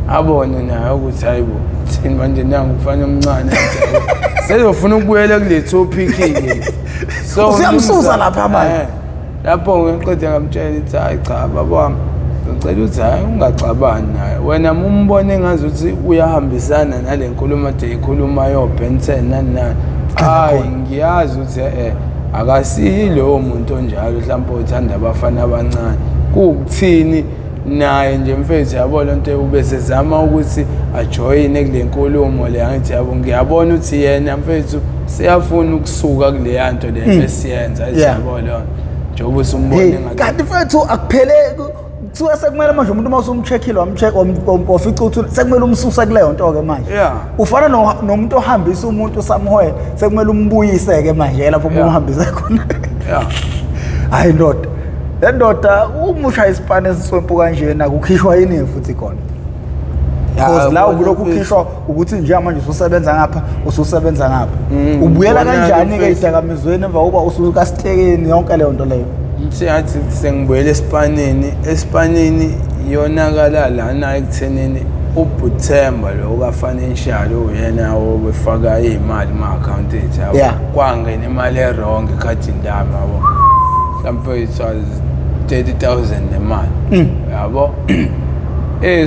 abone naye ukuthi hayi bo thini manje nangu umfana omncane sezofuna ukubuyela kule topic-ke. So Usuyamsusa lapha manje. Lapho ngiqede ngamtshela ukuthi hayi cha baba wami ngicela ukuthi hayi ungaxabani naye wena uma umbone engazuthi uyahambisana nale nkulumo ade ikhuluma yo-Benson nani nani, hayi ngiyazi ukuthi akasiyi lowo muntu onjalo mhlawumbe othanda abafana abancane, kuwukuthini naye nje mfethu yabo le nto ubesezama ukuthi ajoyine kule nkulumo le, angithi yabo ngiyabona ukuthi yena mfethu siyafuna ukusuka kuleya nto le besiyenza yabo leyo njengoba usumbone Hey, ngathi kanti mfethu akuphele kuthiwa sekumele manje umuntu uma usumcheckile wamcheck wafica ukuthi sekumele umsuse kuleyo nto ke manje. Yeah. Ufana nomuntu ohambisa umuntu somewhere sekumele umbuyise ke manje lapho Yeah. umhambise khona. Yeah. Hayi ndoda. Le ndoda uma ushaya isipani esiswempu kanjena kukhishwa yini futhi khona? Because la yabona ubulokhu mfethu. ukhishwa ukuthi njengamanje ususebenza ngapha ususebenza ngapha. Ubuyela Ubona-ke kanjani ke mfethu. idakamizweni emva kokuba usuka sitekeni yonke leyo nto leyo? Ngithi sengibuyele esipanini, esipanini yonakala lana ekuthenini uButhemba lo ka-financial uyena obefaka iy'mali kuma-akhawunti ethu yabo. Yeah. Kwangena imali e-wrong ekhadini lami yabo. Mhlawumbe it was 30,000 nemali. Yabo.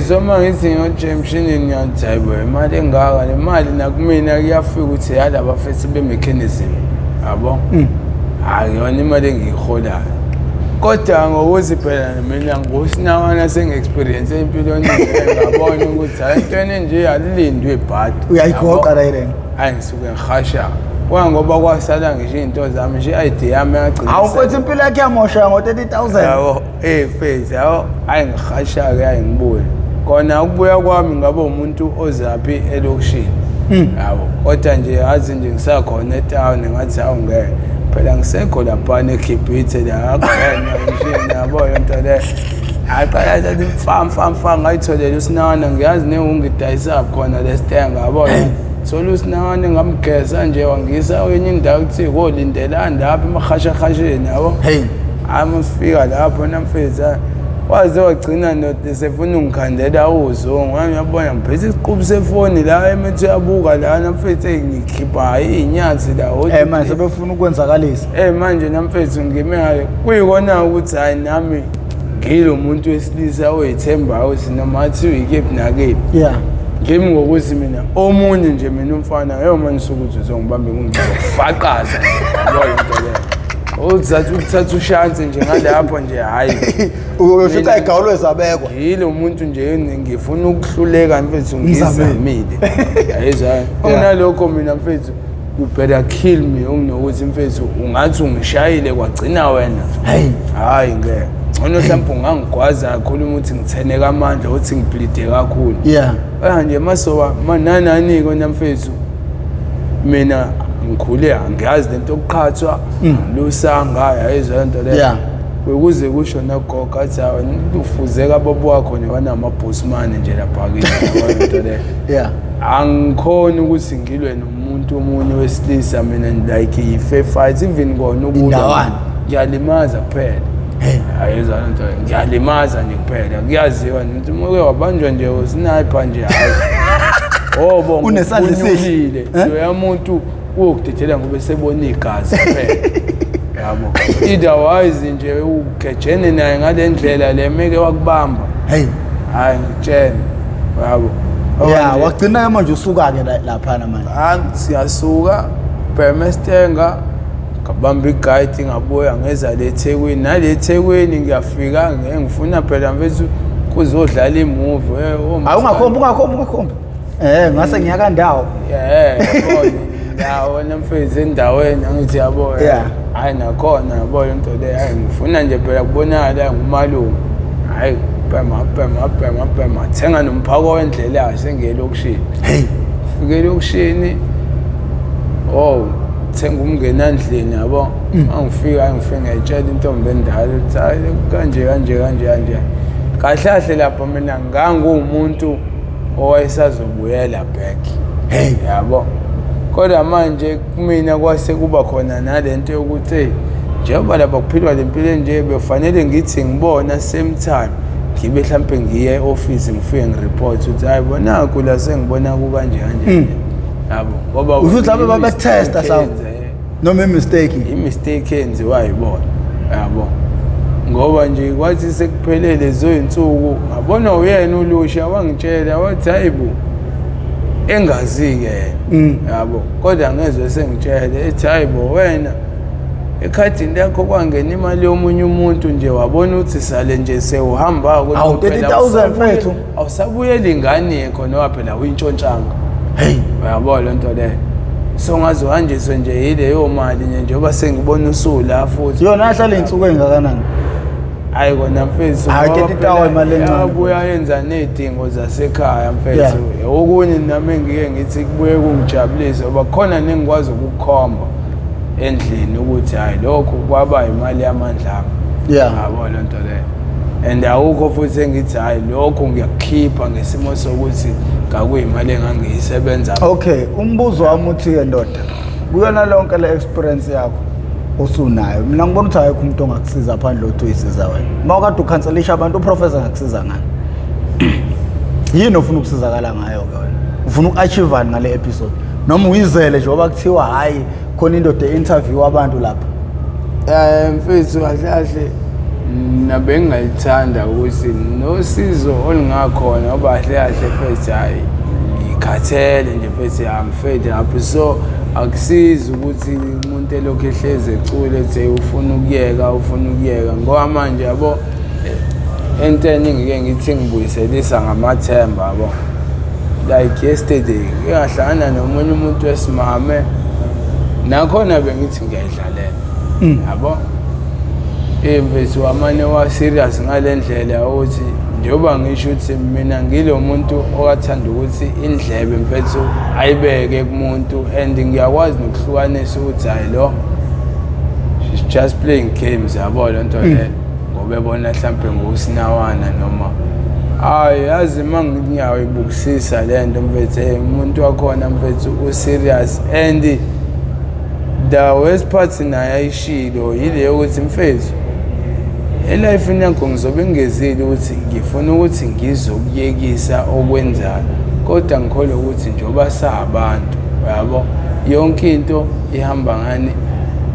So uma ngithi ngiyotshe emshinini ngiyathi hayi bo imali engaka le mali nakumina kuyafika ukuthi yalaba fethi be-mechanism yabo. Hhayi yona imali engiyiholayo. Kodwa ngokuthi phela mina ngusinawana sengi-experience empilweni ngabona ukuthi hhayi entweni nje alilindwe ibhadi. Uyayigoqa la irene. Hhayi ngisuke ngihasha. Kwangoba kwasala ngisho iy'nto zami nje i-ID yami yagcina. Hawu mfethu impilo yakhe yamosha ngo-30,000. Yabo, mfethu, yabo, hhayi ngihasha-ke hhayi ngibuye. Kona ukubuya kwami ngabe umuntu ozaphi elokishini. Yabo, kodwa nje yazi nje ngisakhona etawuni ngathi hawu ngeke. Phela ngisekho laphana eGibhithe la akubhenywa nje yabo yonto le. Aqala athi mfa mfa mfa ngayitholela usinana ngiyazi nengungidayisa khona lesitenga yabo. Thola usinana ngamgeza nje wangisa kwenye indawo kuthi kolindelani lapha emahashahasheni yabo. Hey. Hhayi mafika lapho namfethu waze wagcina ndoda sefuna ungikhandela uzungu. Ngiyabona ngiphethe isiqubu sefoni la emethi uyabuka la namfethu ngikhipha iy'nyathi la. Manje sebefuna ukwenzakalisa. Manje namfethu ngime ngale kuyikona ukuthi hhayi nami ngilo muntu wesilisa oyithembayo ukuthi noma kuthiwa ikephi nakephi. Yeah. Ngimi ngokuthi mina omunye nje mina umfana yoma nisuke ukuthi uzongibamba ngizofaqaza nje yabo into leyo. Uthatha ukuthatha ushansi nje ngalapho nje hhayi. Ubefica igawulwe zabekwa. Yilo muntu nje ngifuna ukuhluleka mfethu Ngizamile. ngizamile. Yayizwa. Kunalokho mina mfethu you better kill me unginokuthi mfethu ungathi ungishayile kwagcina wena. Hey. Hayi ngeke. Ngcono mhlawumbe ungangigwaza kakhulu ukuthi ngitheneke amandla ukuthi ngiblide kakhulu. Yeah. Nje masoba mananani kona mfethu mina ngikhule angiyazi lento yokuqhathwa lusanga yayizwa lento leyo. Yeah. Ukuze kusho nagogo athi hawu ufuzeka babo wakho nje banamabhosmane nje lapha kithi yabo lento leyo. Yeah. Angikhoni ukuthi ngilwe nomuntu omunye wesilisa mina like i-fair fight even kona ukulwa Indawana. ngiyalimaza kuphela. Ayizwa lento, ngiyalimaza nje kuphela. Kuyaziwa nje ukuthi uma uke wabanjwa nje usniper nje, hayi, oh, Unesandla esihle. unyukile loya muntu, uyokudedela ngoba esebona igazi kuphela, yabo. Otherwise nje ugejene naye ngale ndlela le, meke wakubamba, hayi, ngitshela, yabo. Ya, wagcina manje usuka-ke laphana manje? Hayi, siyasuka bhemestenga, ngabamba i-guide, ngabuya ngeza le eThekwini. Nale eThekwini ngiyafika, ngeke ngifuna phela mfethu kuzodlala i-movie. Hayi, ungakhombi, ungakhombi, ungakhombi. Ngase ngiyakandawo. Yabo, ya wena mfethu, endaweni angithi, yabo. Hayi, nakhona, yabo, into le, hayi, ngifuna nje phela kubonakala ngumalume. Hayi, bhema, bhema, bhema, bhema, thenga nomphako wendlela, sengiye elokishini. Fike elokishini, oh, thenga umngenandlini, yabo. Angifika, ngifike ngiyayitshela intombi endala ukuthi hayi, kanje kanje kanje kanje. Kahle kahle lapha mina nganguwumuntu owayesazobuyela back, yabo. Kodwa manje kumina kwase kuba khona nalento yokuthi, hey, njengoba lapha kuphilwa le mpilo enje, befanele ngithi ngibona same time ngibe mhlampe ngiye e-office, ngifike ngi-report ukuthi hayi bo, naku la sengibona kukanje kanje, yabo, ngoba Usho ukuthi lapho babekutesta mhlawumbe? Noma i-mistake? I-mistake eyenziwa yibona, yabo, ngoba nje kwathi sekuphelele lezo yinsuku, ngabona uyena ulusha wangitshela, wathi hayi bo, engazi-ke yena, yabo, kodwa ngezwe sengitshele ethi, hayi bo, wena ekhadini lakho kwangena imali yomunye umuntu nje, wabona ukuthi sale nje sewuhamba. Awu, 30,000 mfethu. Awusabuyeli ingane yakho noba phela uyintshontshanga. Uyabona le nto leyo? So ngaze uhanjiswe nje yileyo mali nje, njengoba sengibona usula futhi. Yona yahlala iy'nsuku ey'ngakanani? Hayi kona mfethu. Hhayi, ngoba 30,000 phela imali encane. yabuya yenza ney'dingo zasekhaya mfethu. Okunye nami engike ngithi kubuye kungijabulise, ngoba khona nengikwazi ukukhomba endlini ukuthi hhayi, lokhu kwaba imali yamandla ami. Yabo le nto leyo? And awukho futhi engithi hhayi, lokhu ngiyakukhipha ngesimo sokuthi kakuyimali engangiyisebenza. Okay, umbuzo wami uthi-ke ndoda, kuyona lonke le experience yakho osunayo, mina ngibona ukuthi ayekho umuntu ongakusiza phandle othi uyisiza wena. Uma ukade ukhanselisha abantu, u-professor angakusiza ngani? Yini ofuna ukusizakala ngayo-ke wena? Ufuna uku-achievani ngale episode, noma uyizele nje ngoba kuthiwa hhayi, khona indoda e-interview abantu lapha? Mfethu, kahle kahle mina bengingalithanda ukuthi nosizo olungakhona, ngoba kahle kahle mfethu, hhayi, ngikhathele nje mfethu, I'm fed up. So akusizi ukuthi umuntu elokhu ehlezi ecula ethi ufuna ukuyeka, ufuna ukuyeka, ngoba manje, yabo, entweni ngike ngithi ngibuyiselisa ngamathemba, yabo. Like yesterday ngike ngahlangana nomunye umuntu wesimame, nakhona bengithi ngiyayidlalela, yabo. Mfethu, wamane wa-serious ngale ndlela ukuthi njengoba ngisho ukuthi mina ngilo muntu okathanda ukuthi indlebe mfethu ayibeke kumuntu, and ngiyakwazi nokuhlukanisa ukuthi hayi, lo she's just playing games, yabo le nto le, ngoba ebona mhlampe ngusinawana noma hayi. Yazi, uma ngiyayibukisisa le nto mfethu, hey, umuntu wakhona mfethu u-serious. And the worst part naye ayishilo yile yokuthi, mfethu, e-life-ini yakho ngizobe ngingezile ukuthi ngifuna ukuthi ngizokuyekisa okwenzayo, kodwa ngikholwa ukuthi njengoba sabantu, yabo, yonke into ihamba ngani,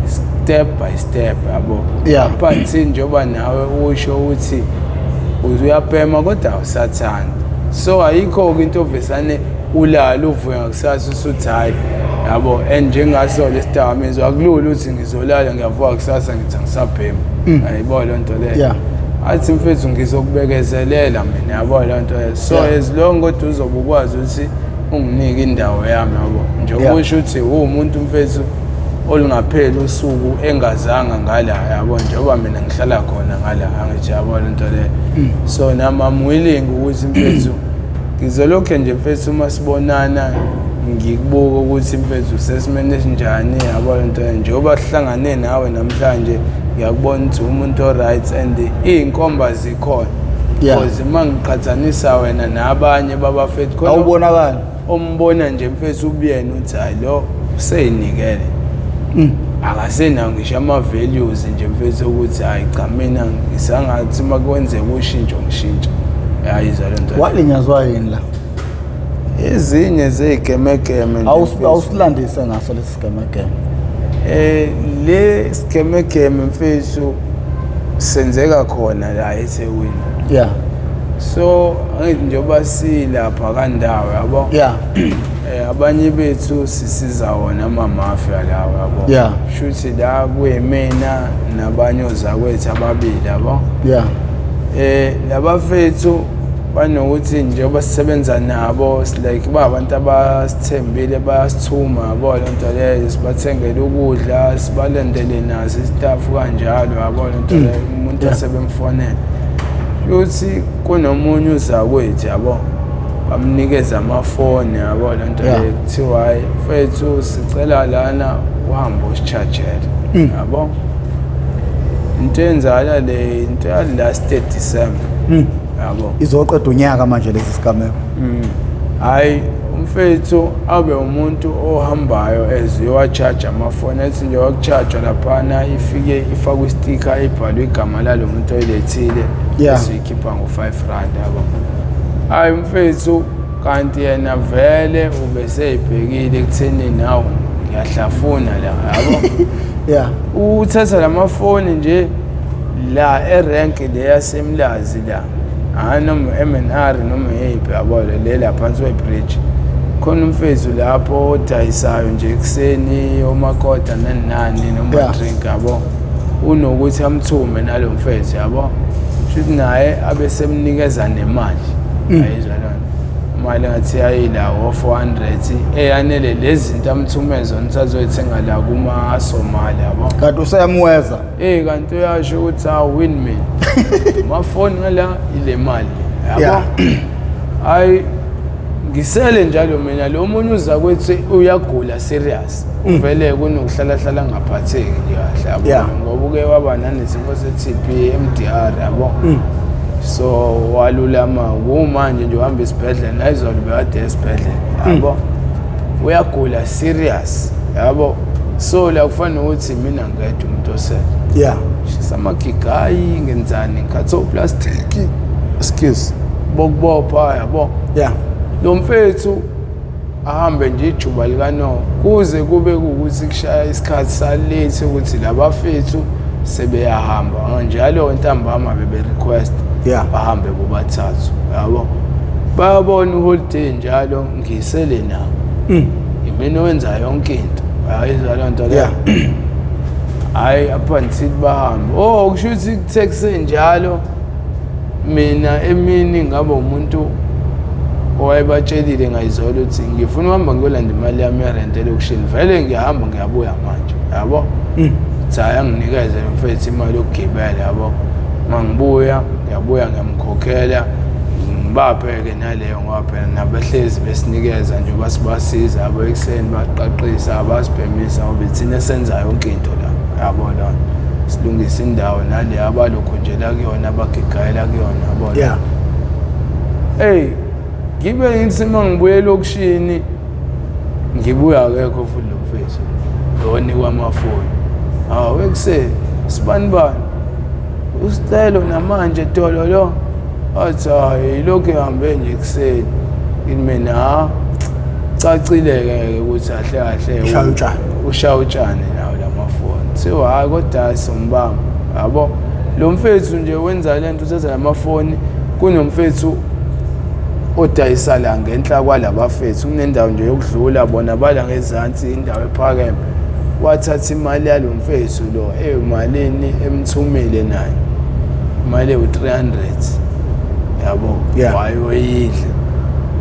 step by step, yabo. Up until njengoba nawe usho ukuthi uyabhema kodwa awusathandi, so ayikho-ke into ovesane ulale uvuke ngakusasa usuthi hhayi, yabo. And njengaso lesidakamizwa, akulula ukuthi ngizolala ngiyavuka kusasa ngithi angisabhemi, ayibona leyo nto leyo. Athi mfethu, ngizokubekezelela mina, yabo leyo nto leyo. So as long kodwa uzobe ukwazi ukuthi unginike indawo yami, yabo, njengoba usho ukuthi uwumuntu mfethu olungapheli usuku engazanga ngala, yabo, njengoba mina ngihlala khona ngala, angithi yabo le nto leyo. So nami I'm willing ukuthi mfethu ngizolokhe nje mfethu uma sibonana ngikubuka ukuthi mfethu usesimeni esinjani, yabo le nto leyo. Njengoba sihlangane nawe namhlanje, ngiyakubona ukuthi umuntu o-right and iy'nkomba zikhona, because uma ngiqhathanisa wena nabanye babafethu khona Awubonakali. Ombona nje mfethu ubuyena uthi hayi, lo useyinikele. Akasenawo ngisho ama-values nje mfethu ukuthi hayi cha, mina ngisangathi uma kwenzeka ushintsho ngishintsha. Yayizwa le nto. Walinyazwa yini la? Ezinye zey'gemegeme nje mfethu. Awusilandise ngaso lesi sigemegeme. Le sigemegeme mfethu senzeka khona la eThekwini. So angithi njengoba silapha kandawo yabo. Abanye bethu sisiza wona ama-mafia lawo yabo. Shuthi la kuyimina nabanye ozakwethu ababili yabo. Labafethu banokuthi njengoba sisebenza nabo like ba abantu abasithembile bayasithuma yabo lento leyo, sibathengele ukudla, sibalendele naso istaff kanjalo yabo lento leyo, umuntu asebemfonela. Uthi kunomunye uzakwethu yabo, bamnikeza amafoni yabo lento leyo, kuthiwa hayi mfethu sicela lana uhambe usi-chargele yabo. Into enzala le into ya last December yabo. Izoqeda unyaka manje lesi sigameko. Hayi umfethu abe umuntu ohambayo eziwa-charge amafoni, ethi nje waku-charge laphana ifike ifakwe istika ibhalwe igama lalo muntu oyilethile, bese ikhipha ngo-5 rand yabo. Hayi umfethu kanti yena vele ubeseyibhekile ekutheni nawu ngiyahlafuna la yabo. Uthatha lamafoni nje la erank le yaseMlazi la, hayi noma M&R noma yeyiphi yabo, le la phansi kwe-bridge khona umfethu lapho odayisayo nje ekuseni omakota nani nani noma drink yabo, unokuthi amthume nalo mfethu yabo, shuthi naye abesemnikeza nemali. Ayizwa lona imali ngathi yayila o-400 eyanele lezi zinto amthume zona ukuthi azoyithenga la kuma-Somali yabo. Kanti useyamweza. Kanti uyasho ukuthi awu win me amafoni ngala ile mali yabo. Hayi ngisele njalo mina, lo munye uza kwethu uyagula serious, uvele kunokuhlala hlala ngaphatheki nje kahle yabo, ngoba uke waba nanesifo se-TB MDR yabo. So walulama kumanje nje uhamba esibhedlela, nayizolo bekade esibhedlela yabo, uyagula serious yabo. So la kufanele ukuthi mina ngedwa umuntu osele shisa amagigayi ngenzani, ngikhathe oplastiki, excuse, bokubopha yabo. Lo mfethu ahambe nje ijuba likano kuze kube ukuthi kushaya isikhathi salethe ukuthi labafethu sebeyahamba njalo ntambama bebe request bahambe bobathathu yabo, bayabona uholiday njalo ngisele nabo. Imina owenza yonke into, ayizwa loo nto leyo. Hhayi up until bahambe, oh kusho ukuthi kuthe kusenjalo mina emini ngabe umuntu owayebatshelile ngayizolo ukuthi ngifuna ukuhamba ngiyolanda imali yami yerent elokishini, vele ngiyahamba ngiyabuya manje yabo. Cha anginikeze mfethu imali yokugibela yabo, mangibuya ngiyabuya ngiyamkhokhela ngibaphe-ke naleyo, ngoba phela nabahlezi besinikeza nje basibasiza yabo, ekuseni baqaqisa basibhemisa ngoba ithina esenza yonke into la yabo, lona silungisa indawo nale abalokhu nje la kuyona abagigayela kuyona yabo. Hey ngibe ngithi uma ngibuya elokishini ngibuya akekho futhi lo mfethu lo onikwa amafoni. Hawu ekuseni sibani bani usicelo namanje dololo, athi hayi ilokhu ihambe nje ekuseni. Ngithi mina ha cacile-ke ukuthi kahle kahle ushaya utshani, ushaya utshani nawo lamafoni. Kuthiwa hhayi kodwa sombamba yabo, lo mfethu nje wenza le nto uthatha lamafoni. Kunomfethu odayisa la ngenhla kwalabafethu, kunendawo nje yokudlula bona bala ngezansi indawo ephakeme, wathatha imali yalo mfethu lo emalini emthumile naye imali ewu-300 yabo. Wayoyidla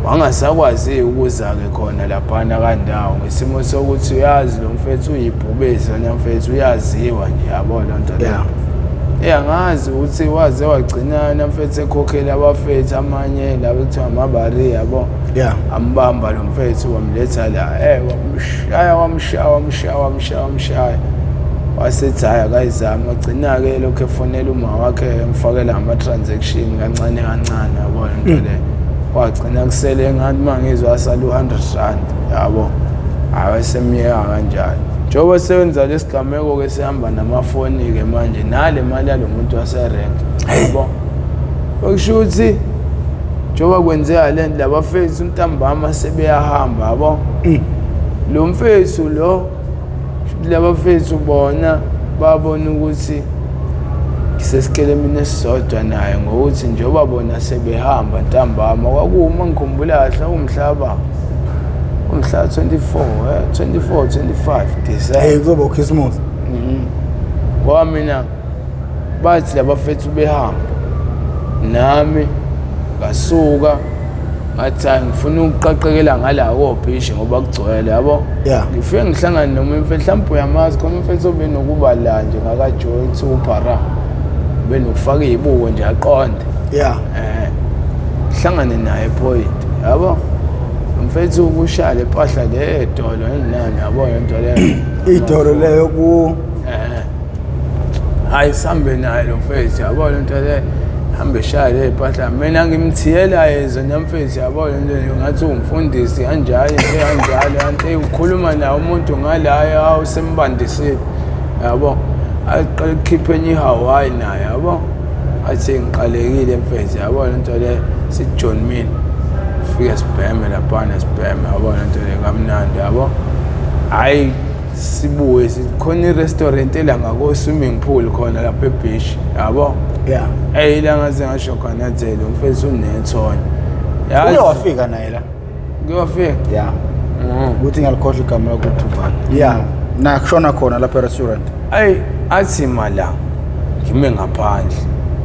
wangasakwazi ukuza-ke khona laphana kandawo ngesimo sokuthi uyazi lo mfethu uyibhubesi lona mfethu uyaziwa nje yabo loo nto leyo. Angazi ukuthi waze wagcina mfethu ekhokhela abafethu amanye laba ekuthiwa amabari yabo. Ambamba lo mfethu wamletha la, wamshaya wamshaya wamshaya wamshaya wamshaya, wasethi hhayi akayizami. Wagcina-ke lokhu efonela uma wakhe emfakela ama-transaction kancane kancane yabo lento leyo. Kwagcina kusele ngathi uma ngizwa asala u-100 rand yabo, hhayi wasemyeka kanjalo. Njengoba sewenza lesigameko-ke sihamba namafoni-ke manje nale mali yalo muntu waserenke, yabo. Okusho ukuthi njengoba kwenzeka le nto labafethu ntambama sebeyahamba, yabo. Lo mfethu lo labafethu bona babona ukuthi ngisesikelemini esisodwa naye, ngokuthi njengoba bona sebehamba ntambama, kwakuwuma ngikhumbula kahle umhlaba umhla 24 24 25 December. Hey, kuzoba uChristmas. Ngoba mina bathi labafethu behamba nami ngasuka ngathi hayi ngifuna ukuqaqekela ngala kobhishi ngoba kugcwele, yabo. Ngifike ngihlangane noma imfethu, mhlawumbe uyamazi khona umfethu obenokuba la nje ngakajoyi kuthiwa uphara benokufaka iy'buko nje aqonde. Hlangane naye point, yabo. Mfethu ukushaya le mpahla le edolo nani, yabo, lento leyo. Idolo leyo ku Hayi sambe naye lo mfethu, yabo, lento le hambe shaya le mpahla, mina ngimthiyela yezona mfethu, yabo, lento leyo ngathi umfundisi kanjalo nje kanjalo, kanti ukhuluma naye umuntu ngalayo awusembandisile, yabo. Aqale ukukhipha enye iHawaii naye, yabo, athi ngiqalekile mfethu, yabo, lento le sithi John Mill, fike sibheme laphana, sibheme, yabo, lento le kamnandi, yabo. Hhayi sibuye khona i-restaurant ela ngako-swimming pool khona lapha ebhishi, yabo. Eyi la ngaze ngasho khona athi lo mfethu unethonya. Uke wafika naye la? Kuyofika. Yeah. Ukuthi ngiyalikhohlwa igama lakuthi ubani. Yeah. Na kushona khona lapha e-restaurant. Ayi athi mala ngime ngaphandle,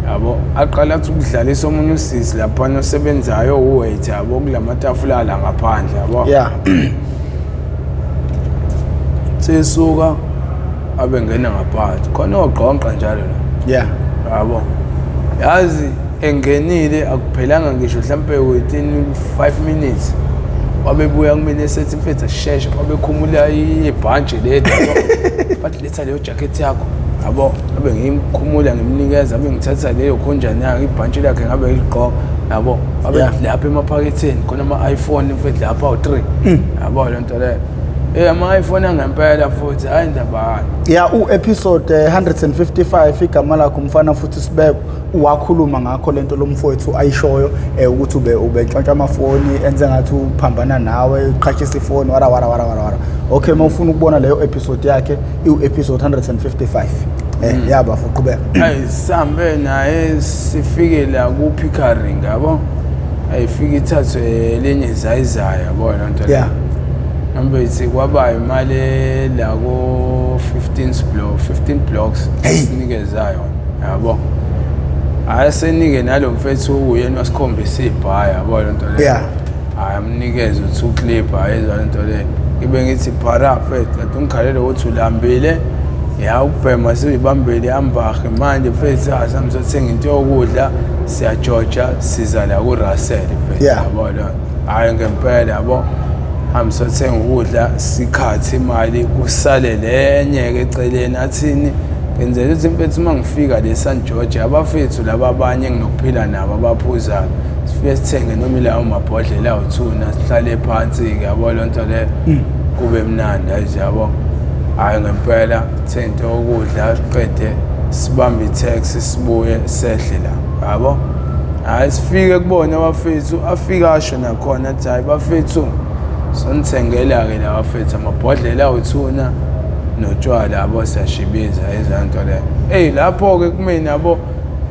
yabo, aqala athi ukudlalisa omunye usisi laphana osebenzayo uwait, yabo, kulamatafula la ngaphandle, yabo. Sesuka abe ngena ngaphakathi khona ogqonqa njalo la. Yabo, yazi engenile akuphelanga ngisho mhlampe within 5 minutes wabebuya kumina esethi mfethu asheshe, wabekhumula ibhantshi leli, yabo, bathi letha leyo jacket yakho, yabo, abe ngimkhumula ngimnikeza, abe ngithatha leyo khonjani yakhe ibhantshi lakhe ngabe ngiligqoka, yabo, abe lapha emaphaketheni khona ama-iPhone mfethu lapha awu-3, yabo, le nto leyo. Ama-iPhone angempela futhi, hhayi indaba. Yeah, u-episode 155 igama lakho umfana futhi sibeko wakhuluma ngakho lento lomfowethu ayishoyo ukuthi ube ubentshontsha amafoni enze ngathi uphambana nawe uqhashisa ifoni wara wara wara wara wara. Okay, uma ufuna ukubona leyo episode yakhe iwu-episode 155. Yaba fuqhubeka. Ayi sihambe naye sifike la ku-Pickering, yabo, ayifike ithathwe elinye izayizayo, yabo, loo nto leyo. Noma ithi kwaba imali la ko 15 block 15 blocks sinikezayo, yabo, asenike nalo mfethu uyena wasikhombisa ibhaya, yabo, lento leyo. Hayi amnikeze u-two clip, ayizwa lento leyo, ngibe ngithi phara mfethu kade ungikhalele ukuthi ulambile, ya ukubhema siyibambile ambahe manje mfethu asamzothenga into yokudla, siyajoja siza la ku-Russell mfethu. Yabo lo, hhayi ngempela, yabo, hamsothenga ukudla sikhathi imali kusale lenye-ke eceleni, athini ngenzela ukuthi mfethu uma ngifika le San George abafethu laba abanye enginokuphila nabo abaphuzayo sifike sithenge noma ilawo mabhodlela awu-two sihlale phansi-ke, yabo, loo nto leyo kube mnandi ayizi, yabo. Hhayi ngempela sithenge into yokudla siqede sibambe i-taxi sibuye sehle la, yabo. Hhayi sifike kubona abafethu, afike asho nakhona athi hhayi bafethu sonithengela-ke la bafethu amabhodlela awu-tuna notshwala, yabo, siyashibiza izanto leyo. Eyi lapho-ke kumina, yabo,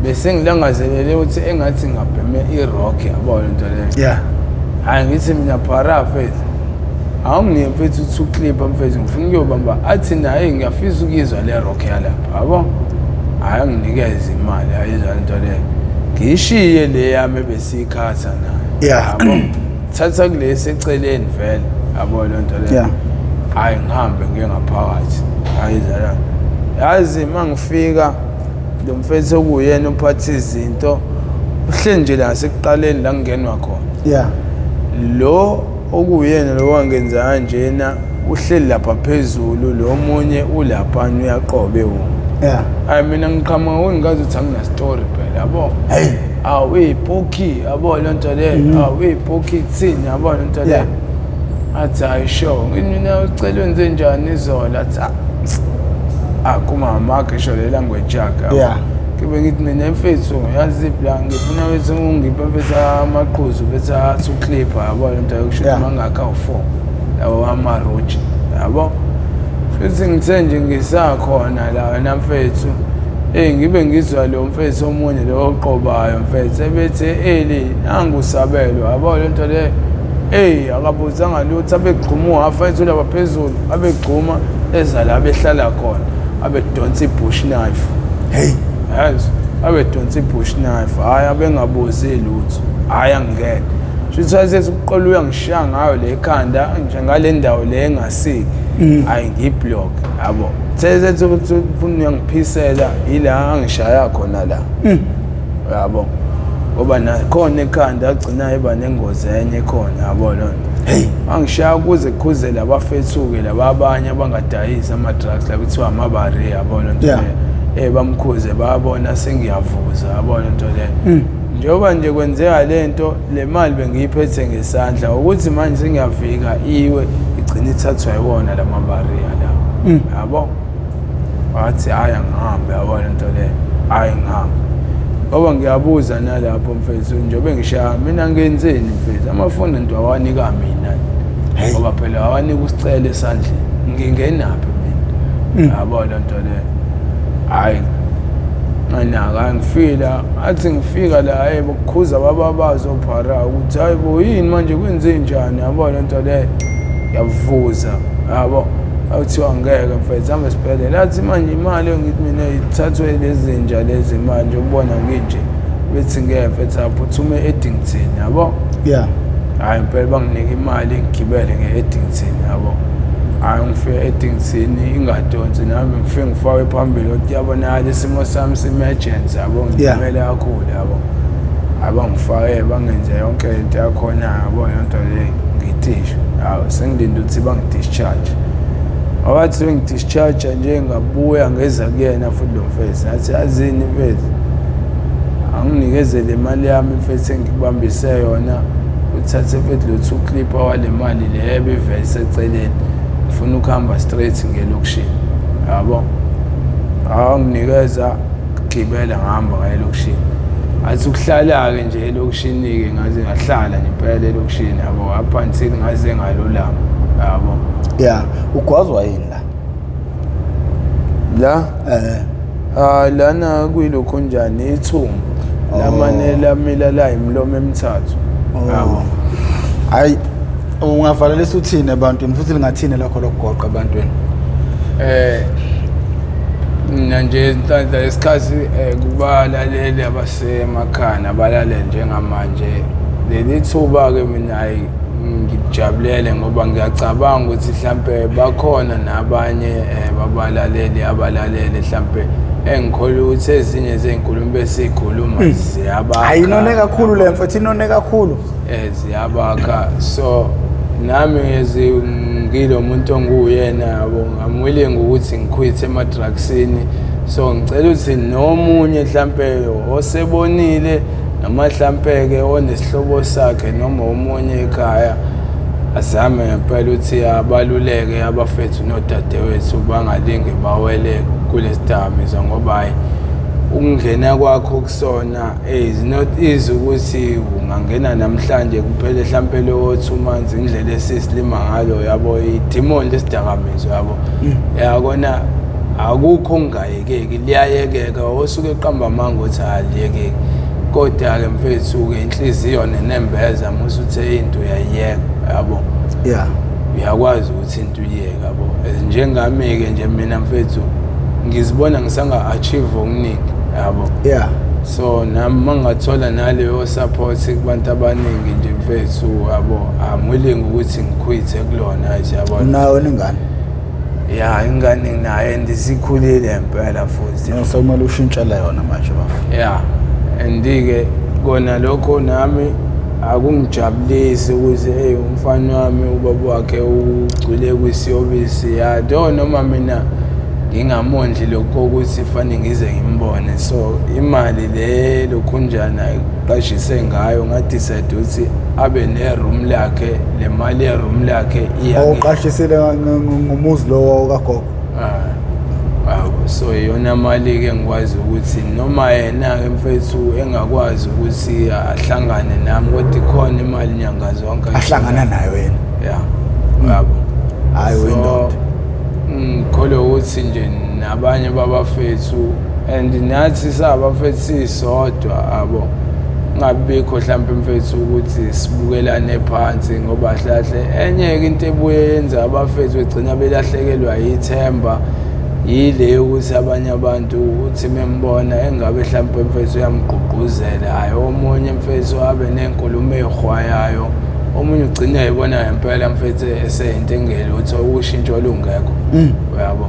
bese ngilangazelele ukuthi engathi ngabheme i-rock, yabo, lento leyo. Hhayi ngithi mina phara mfethu awungiye mfethu uthi uclip mfethu ngifuna ukuyobamba, athi naye ngiyafisa ukuyizwa le rock yalapha, yabo. Hhayi anginikeze imali, ayizwa lento leyo, ngiyishiye le yami ebesiyikhatha nayo. Yabo, thatha kulesi eceleni vele, yabo, lento leyo. Hhayi ngihambe ngiye ngaphakathi, ayizwa la, yazi uma ngifika lo mfethu okuyena uphatha izinto uhleli nje la sekuqaleni la kungenwa khona. Lo okuyena lo wangenza kanjena uhleli lapha phezulu, lo munye ulaphana uyaqobe wo. Hayi mina ngiqhamuka kungikazi ukuthi angina-story phela, yabo. Hey. Awu uyibhuki, yabo, le nto leyo, awu uyibhuki kuthini, yabo, le nto leyo. Athi hayi sure, ngithi mina ucela wenze njani izolo? Athi ah kumama wakhe sho le language yakhe, yabo. Ngibe ngithi mina mfethu yazi la ngifuna bese ungiphe mfethu amaqhuzu bese athi uclipper, yabo, lento yokusho mangakha u4 yabo amaroji, yabo. Futhi ngithe nje ngisakhona la wena mfethu, ngibe ngizwa lo mfethu omunye lo oqobayo mfethu ebethi eli nangu Sabelo, yabo lento le. Akabuzanga lutho, abegxuma uhafu ethu lapha phezulu, abegxuma eza la behlala khona, abedonsa i-bush knife. Hey. Yazi, abedonsa i-bush knife, hhayi abengabuzi lutho, hhayi angingene. Shuthi wayesethi ukuqola uyangishiya ngayo le ekhanda nje ngale ndawo le engasiki, hhayi ngiyiblock, yabo. Sesethi ukuthi ufuna uyangiphisela ila angishaya khona la, yabo. Ngoba nakhona ekhanda agcina eba nengozi enye khona, yabo loo nto. Hey. Angishaya kuze kukhuzele abafethu-ke laba abanye abangadayisi ama-drugs la kuthiwa amabari, yabo loo nto leyo. Bamkhuze bayabona sengiyavuza, yabo loo nto leyo. Njengoba nje kwenzeka le nto, le mali bengiyiphethe ngesandla ukuthi manje sengiyafika iwe igcina ithathwa yiwona la mabariya la, yabo. Wathi hhayi angihambe, yabo le nto leyo, hhayi ngihambe. Ngoba ngiyabuza nalapho mfethu, njengoba ngishaya mina ngenzeni mfethu, amafoni nto awanika mina, ngoba phela awanika usicelo esandleni, ngingenaphi mina, yabo le nto leyo. Hhayi nganaka ngifika, athi ngifika la, hayi bokukhuza bababazo phara ukuthi hayi bo yini manje kwenze njani, yabo le nto leyo. Yavuza, yabo, awuthiwa ngeke mfethu hambe esibhedlela. Athi manje imali engithi mina ithathwe lezinja lezi manje ubona nginje, bethi ngeke mfethu aphuthume e-Addington, yabo. Hhayi impela banginike imali ngigibele nge-Addington, yabo. Hhayi ngifike e-Addington ingadonsi nami ngifike ngifake phambili ukuthi yabonakala isimo sami si-emergency, yabo, ngimele kakhulu, yabo. Hhayi bangifake bangenze yonke into yakhona, yabo, yonto le ngitisho. Hawu sengilinde ukuthi bangi-discharge. Abathi bengi-discharge nje ngabuya ngeza kuyena futhi lo mfethu, ngathi yazini mfethu, anginikeze le mali yami mfethu engikubambise yona, uthathe mfethu lo 2 clipper wale mali le ebivele iseceleni, ngifuna ukuhamba straight ngelokishini, yabo. Anginikeza gibela ngihamba ngaye elokishini. Athi ukuhlala-ke nje elokishini-ke ngaze ngahlala nje impela elokishini, yabo, up until ngaze ngalulama, yabo. Ugwazwa yini la? La? Lana kuyilokho njani ithumbu. Lamane lamila la imilomo emithathu. Yabo. Hayi ungavalelisa uthini ebantwini futhi lingathini lakho lokugoqa ebantwini? Mina nje Nhlanhla isikhathi kubalaleli abasemakhaya nabalaleli njengamanje, leli thuba ke mina hayi ngijabulele ngoba ngiyacabanga ukuthi mhlambe bakhona nabanye babalaleli abalalele mhlambe engikholwa ukuthi ezinye zezinkulumo besikhuluma ziyabakha. Hayi inone kakhulu le mfethu, inone kakhulu. Ziyabakha. So nami ngezi ngilo muntu onguyena, yabo, I'm willing ukuthi ngiquit ema-drugsini. So ngicela ukuthi nomunye mhlambe osebonile noma mhlambe ke onesihlobo sakhe noma omunye ekhaya azame ngempela ukuthi abaluleke abafethu nodadewethu bangalinge bawele kulesidakamizwa, ngoba hayi ukungena kwakho kusona is not easy ukuthi ungangena namhlanje kuphele mhlambe lo 2 months indlela esisilima ngalo, yabo, idemon lesidakamizwa, yabo. Yakona akukho okungayekeki, liyayekeka, osuke eqamba amanga ukuthi aliyekeki. Kodwa ke mfethu ke inhliziyo nenembeza musuthe into uyayiyeka, yabo. Uyakwazi ukuthi into uyiyeke, yabo. Njengami ke nje mina mfethu ngizibona ngisanga achieve okuningi, yabo. So nami mangathola naleyo support kubantu abaningi nje mfethu, yabo, I'm willing ukuthi ngiquithe kulona nje, yabo. Unayo ingane? Ya, ingane nginayo and isikhulile impela futhi. Sekumele ushintshele yona manje bafo. Ya, and ke kona lokho nami akungijabulisi ukuthi hey umfana wami ubaba wakhe ugcwile kwisiyobisi, ya, do noma mina Ngingamondli lokho ukuthi fanele ngize ngimbone. So imali le lokhunjana qashise ngayo, ngadecide ukuthi abe ne-room lakhe, le mali ye-room lakhe iya. Awuqashisile ngomuzi lowo kagogo? Ah, yabo. So iyona mali-ke ngikwazi ukuthi noma yena-ke mfethu engakwazi ukuthi ahlangane nami, kodwa ikhona imali nyanga zonke ahlangana nayo yena. Ya, yabo. Hayi, So, uyindoda. Ngikholwa ukuthi nje nabanye babafethu and nathi sabafethu sisodwa abo ngabikho mhlawumbe mfethu ukuthi sibukelane phansi, ngoba hlahle enye-ke into ebuye yenza abafethu begcina belahlekelwa yithemba yile yokuthi abanye abantu uthi membona engabe mhlawumbe mfethu uyamgqugquzela, hhayi omunye mfethu abe ney'nkulumo ey'hwayayo, omunye ugcina ebona ngempela mfethu eseyinto engelutho, ushintsho olungekho, uyabo.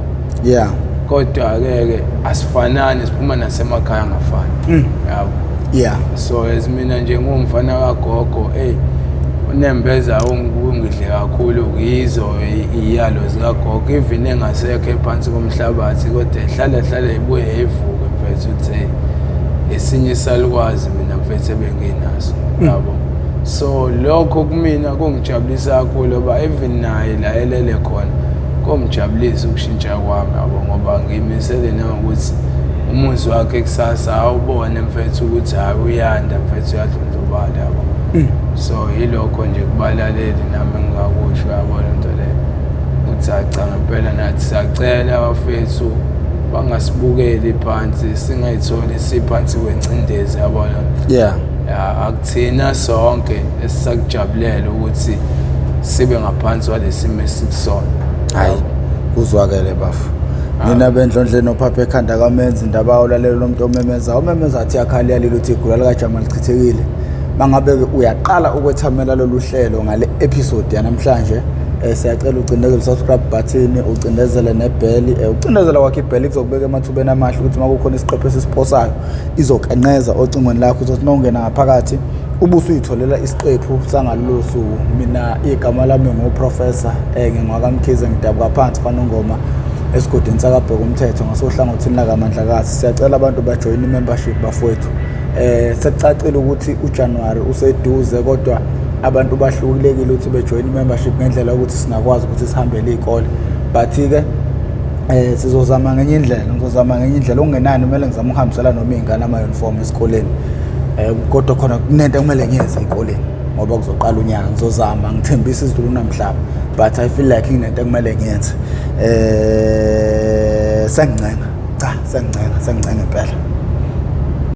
Kodwa-ke ke asifanani, siphuma nasemakhaya angafani, yabo. So as mina nje ngumfana kagogo, eyi, unembeza ungidle kakhulu yizo iyalo zikagogo, even engasekho ephansi komhlabathi, kodwa ehlala hlala ibuye ivuke mfethu uthi hey, esinye isalukwazi mina mfethu ebenginaso, yabo. So lokho kumina kungijabulisa kakhulu, ngoba even naye la elele khona komjabulisa ukushintsha kwami, yabo, ngoba ngiyimisele nangokuthi umuzi wakhe kusasa awubone mfethu ukuthi hhayi, uyanda mfethu, uyadlondlobala, yabo. So yilokho nje kubalaleli nami engingakusho, yabo, lento leyo ukuthi hayi cha, ngempela nathi siyacela abafethu bangasibukeli phansi, singayitholi siphansi kwengcindezi, yabona. Ya, akuthina sonke esisakujabulela ukuthi sibe ngaphansi kwalesimo esikusona. Hayi, kuzwakele bafo. Nina bendlondle nophapha ekhanda kamenzi indaba, ulalela lo muntu omemeza omemeza athi yakhala yalila uthi igula likajama lichithekile. Mangabe-ke uyaqala ukwethamela lolu hlelo ngale episode yanamhlanje, siyacela ucindezele subscribe button, ucindezele nebheli. Ucindezela kwakhe ibheli kuzokubeka emathubeni amahle ukuthi uma kukhona isiqephu esisiphosayo izokenqeza ocingweni lakho, uzothi uma ungena ngaphakathi ubusuyitholela isiqephu sangalolo suku. Mina igama lami nguProfessor, ngingwakamkhize, ngidabuka phansi kwanongoma esigodini sakabheka umthetho ngasohlangothini lakamandlakazi. Siyacela abantu bajoyine i-membership bafowethu. Sekucacile ukuthi uJanuary useduze, kodwa abantu bahlulekile ukuthi bejoyine i-membership ngendlela yokuthi singakwazi ukuthi sihambele iy'kole, but-ke sizozama ngenye indlela, ngizozama ngenye indlela. Okungenani kumele ngizame ukuhambisela noma iy'ngane ama-uniform esikoleni, kodwa khona kunento ekumele ngiyenze ey'koleni ngoba kuzoqala unyaka. Ngizozama, ngithembisa izulu namhlaba, but I feel like nginento ekumele ngiyenze. Sengincenga, cha, sengincenga, sengincenga impela.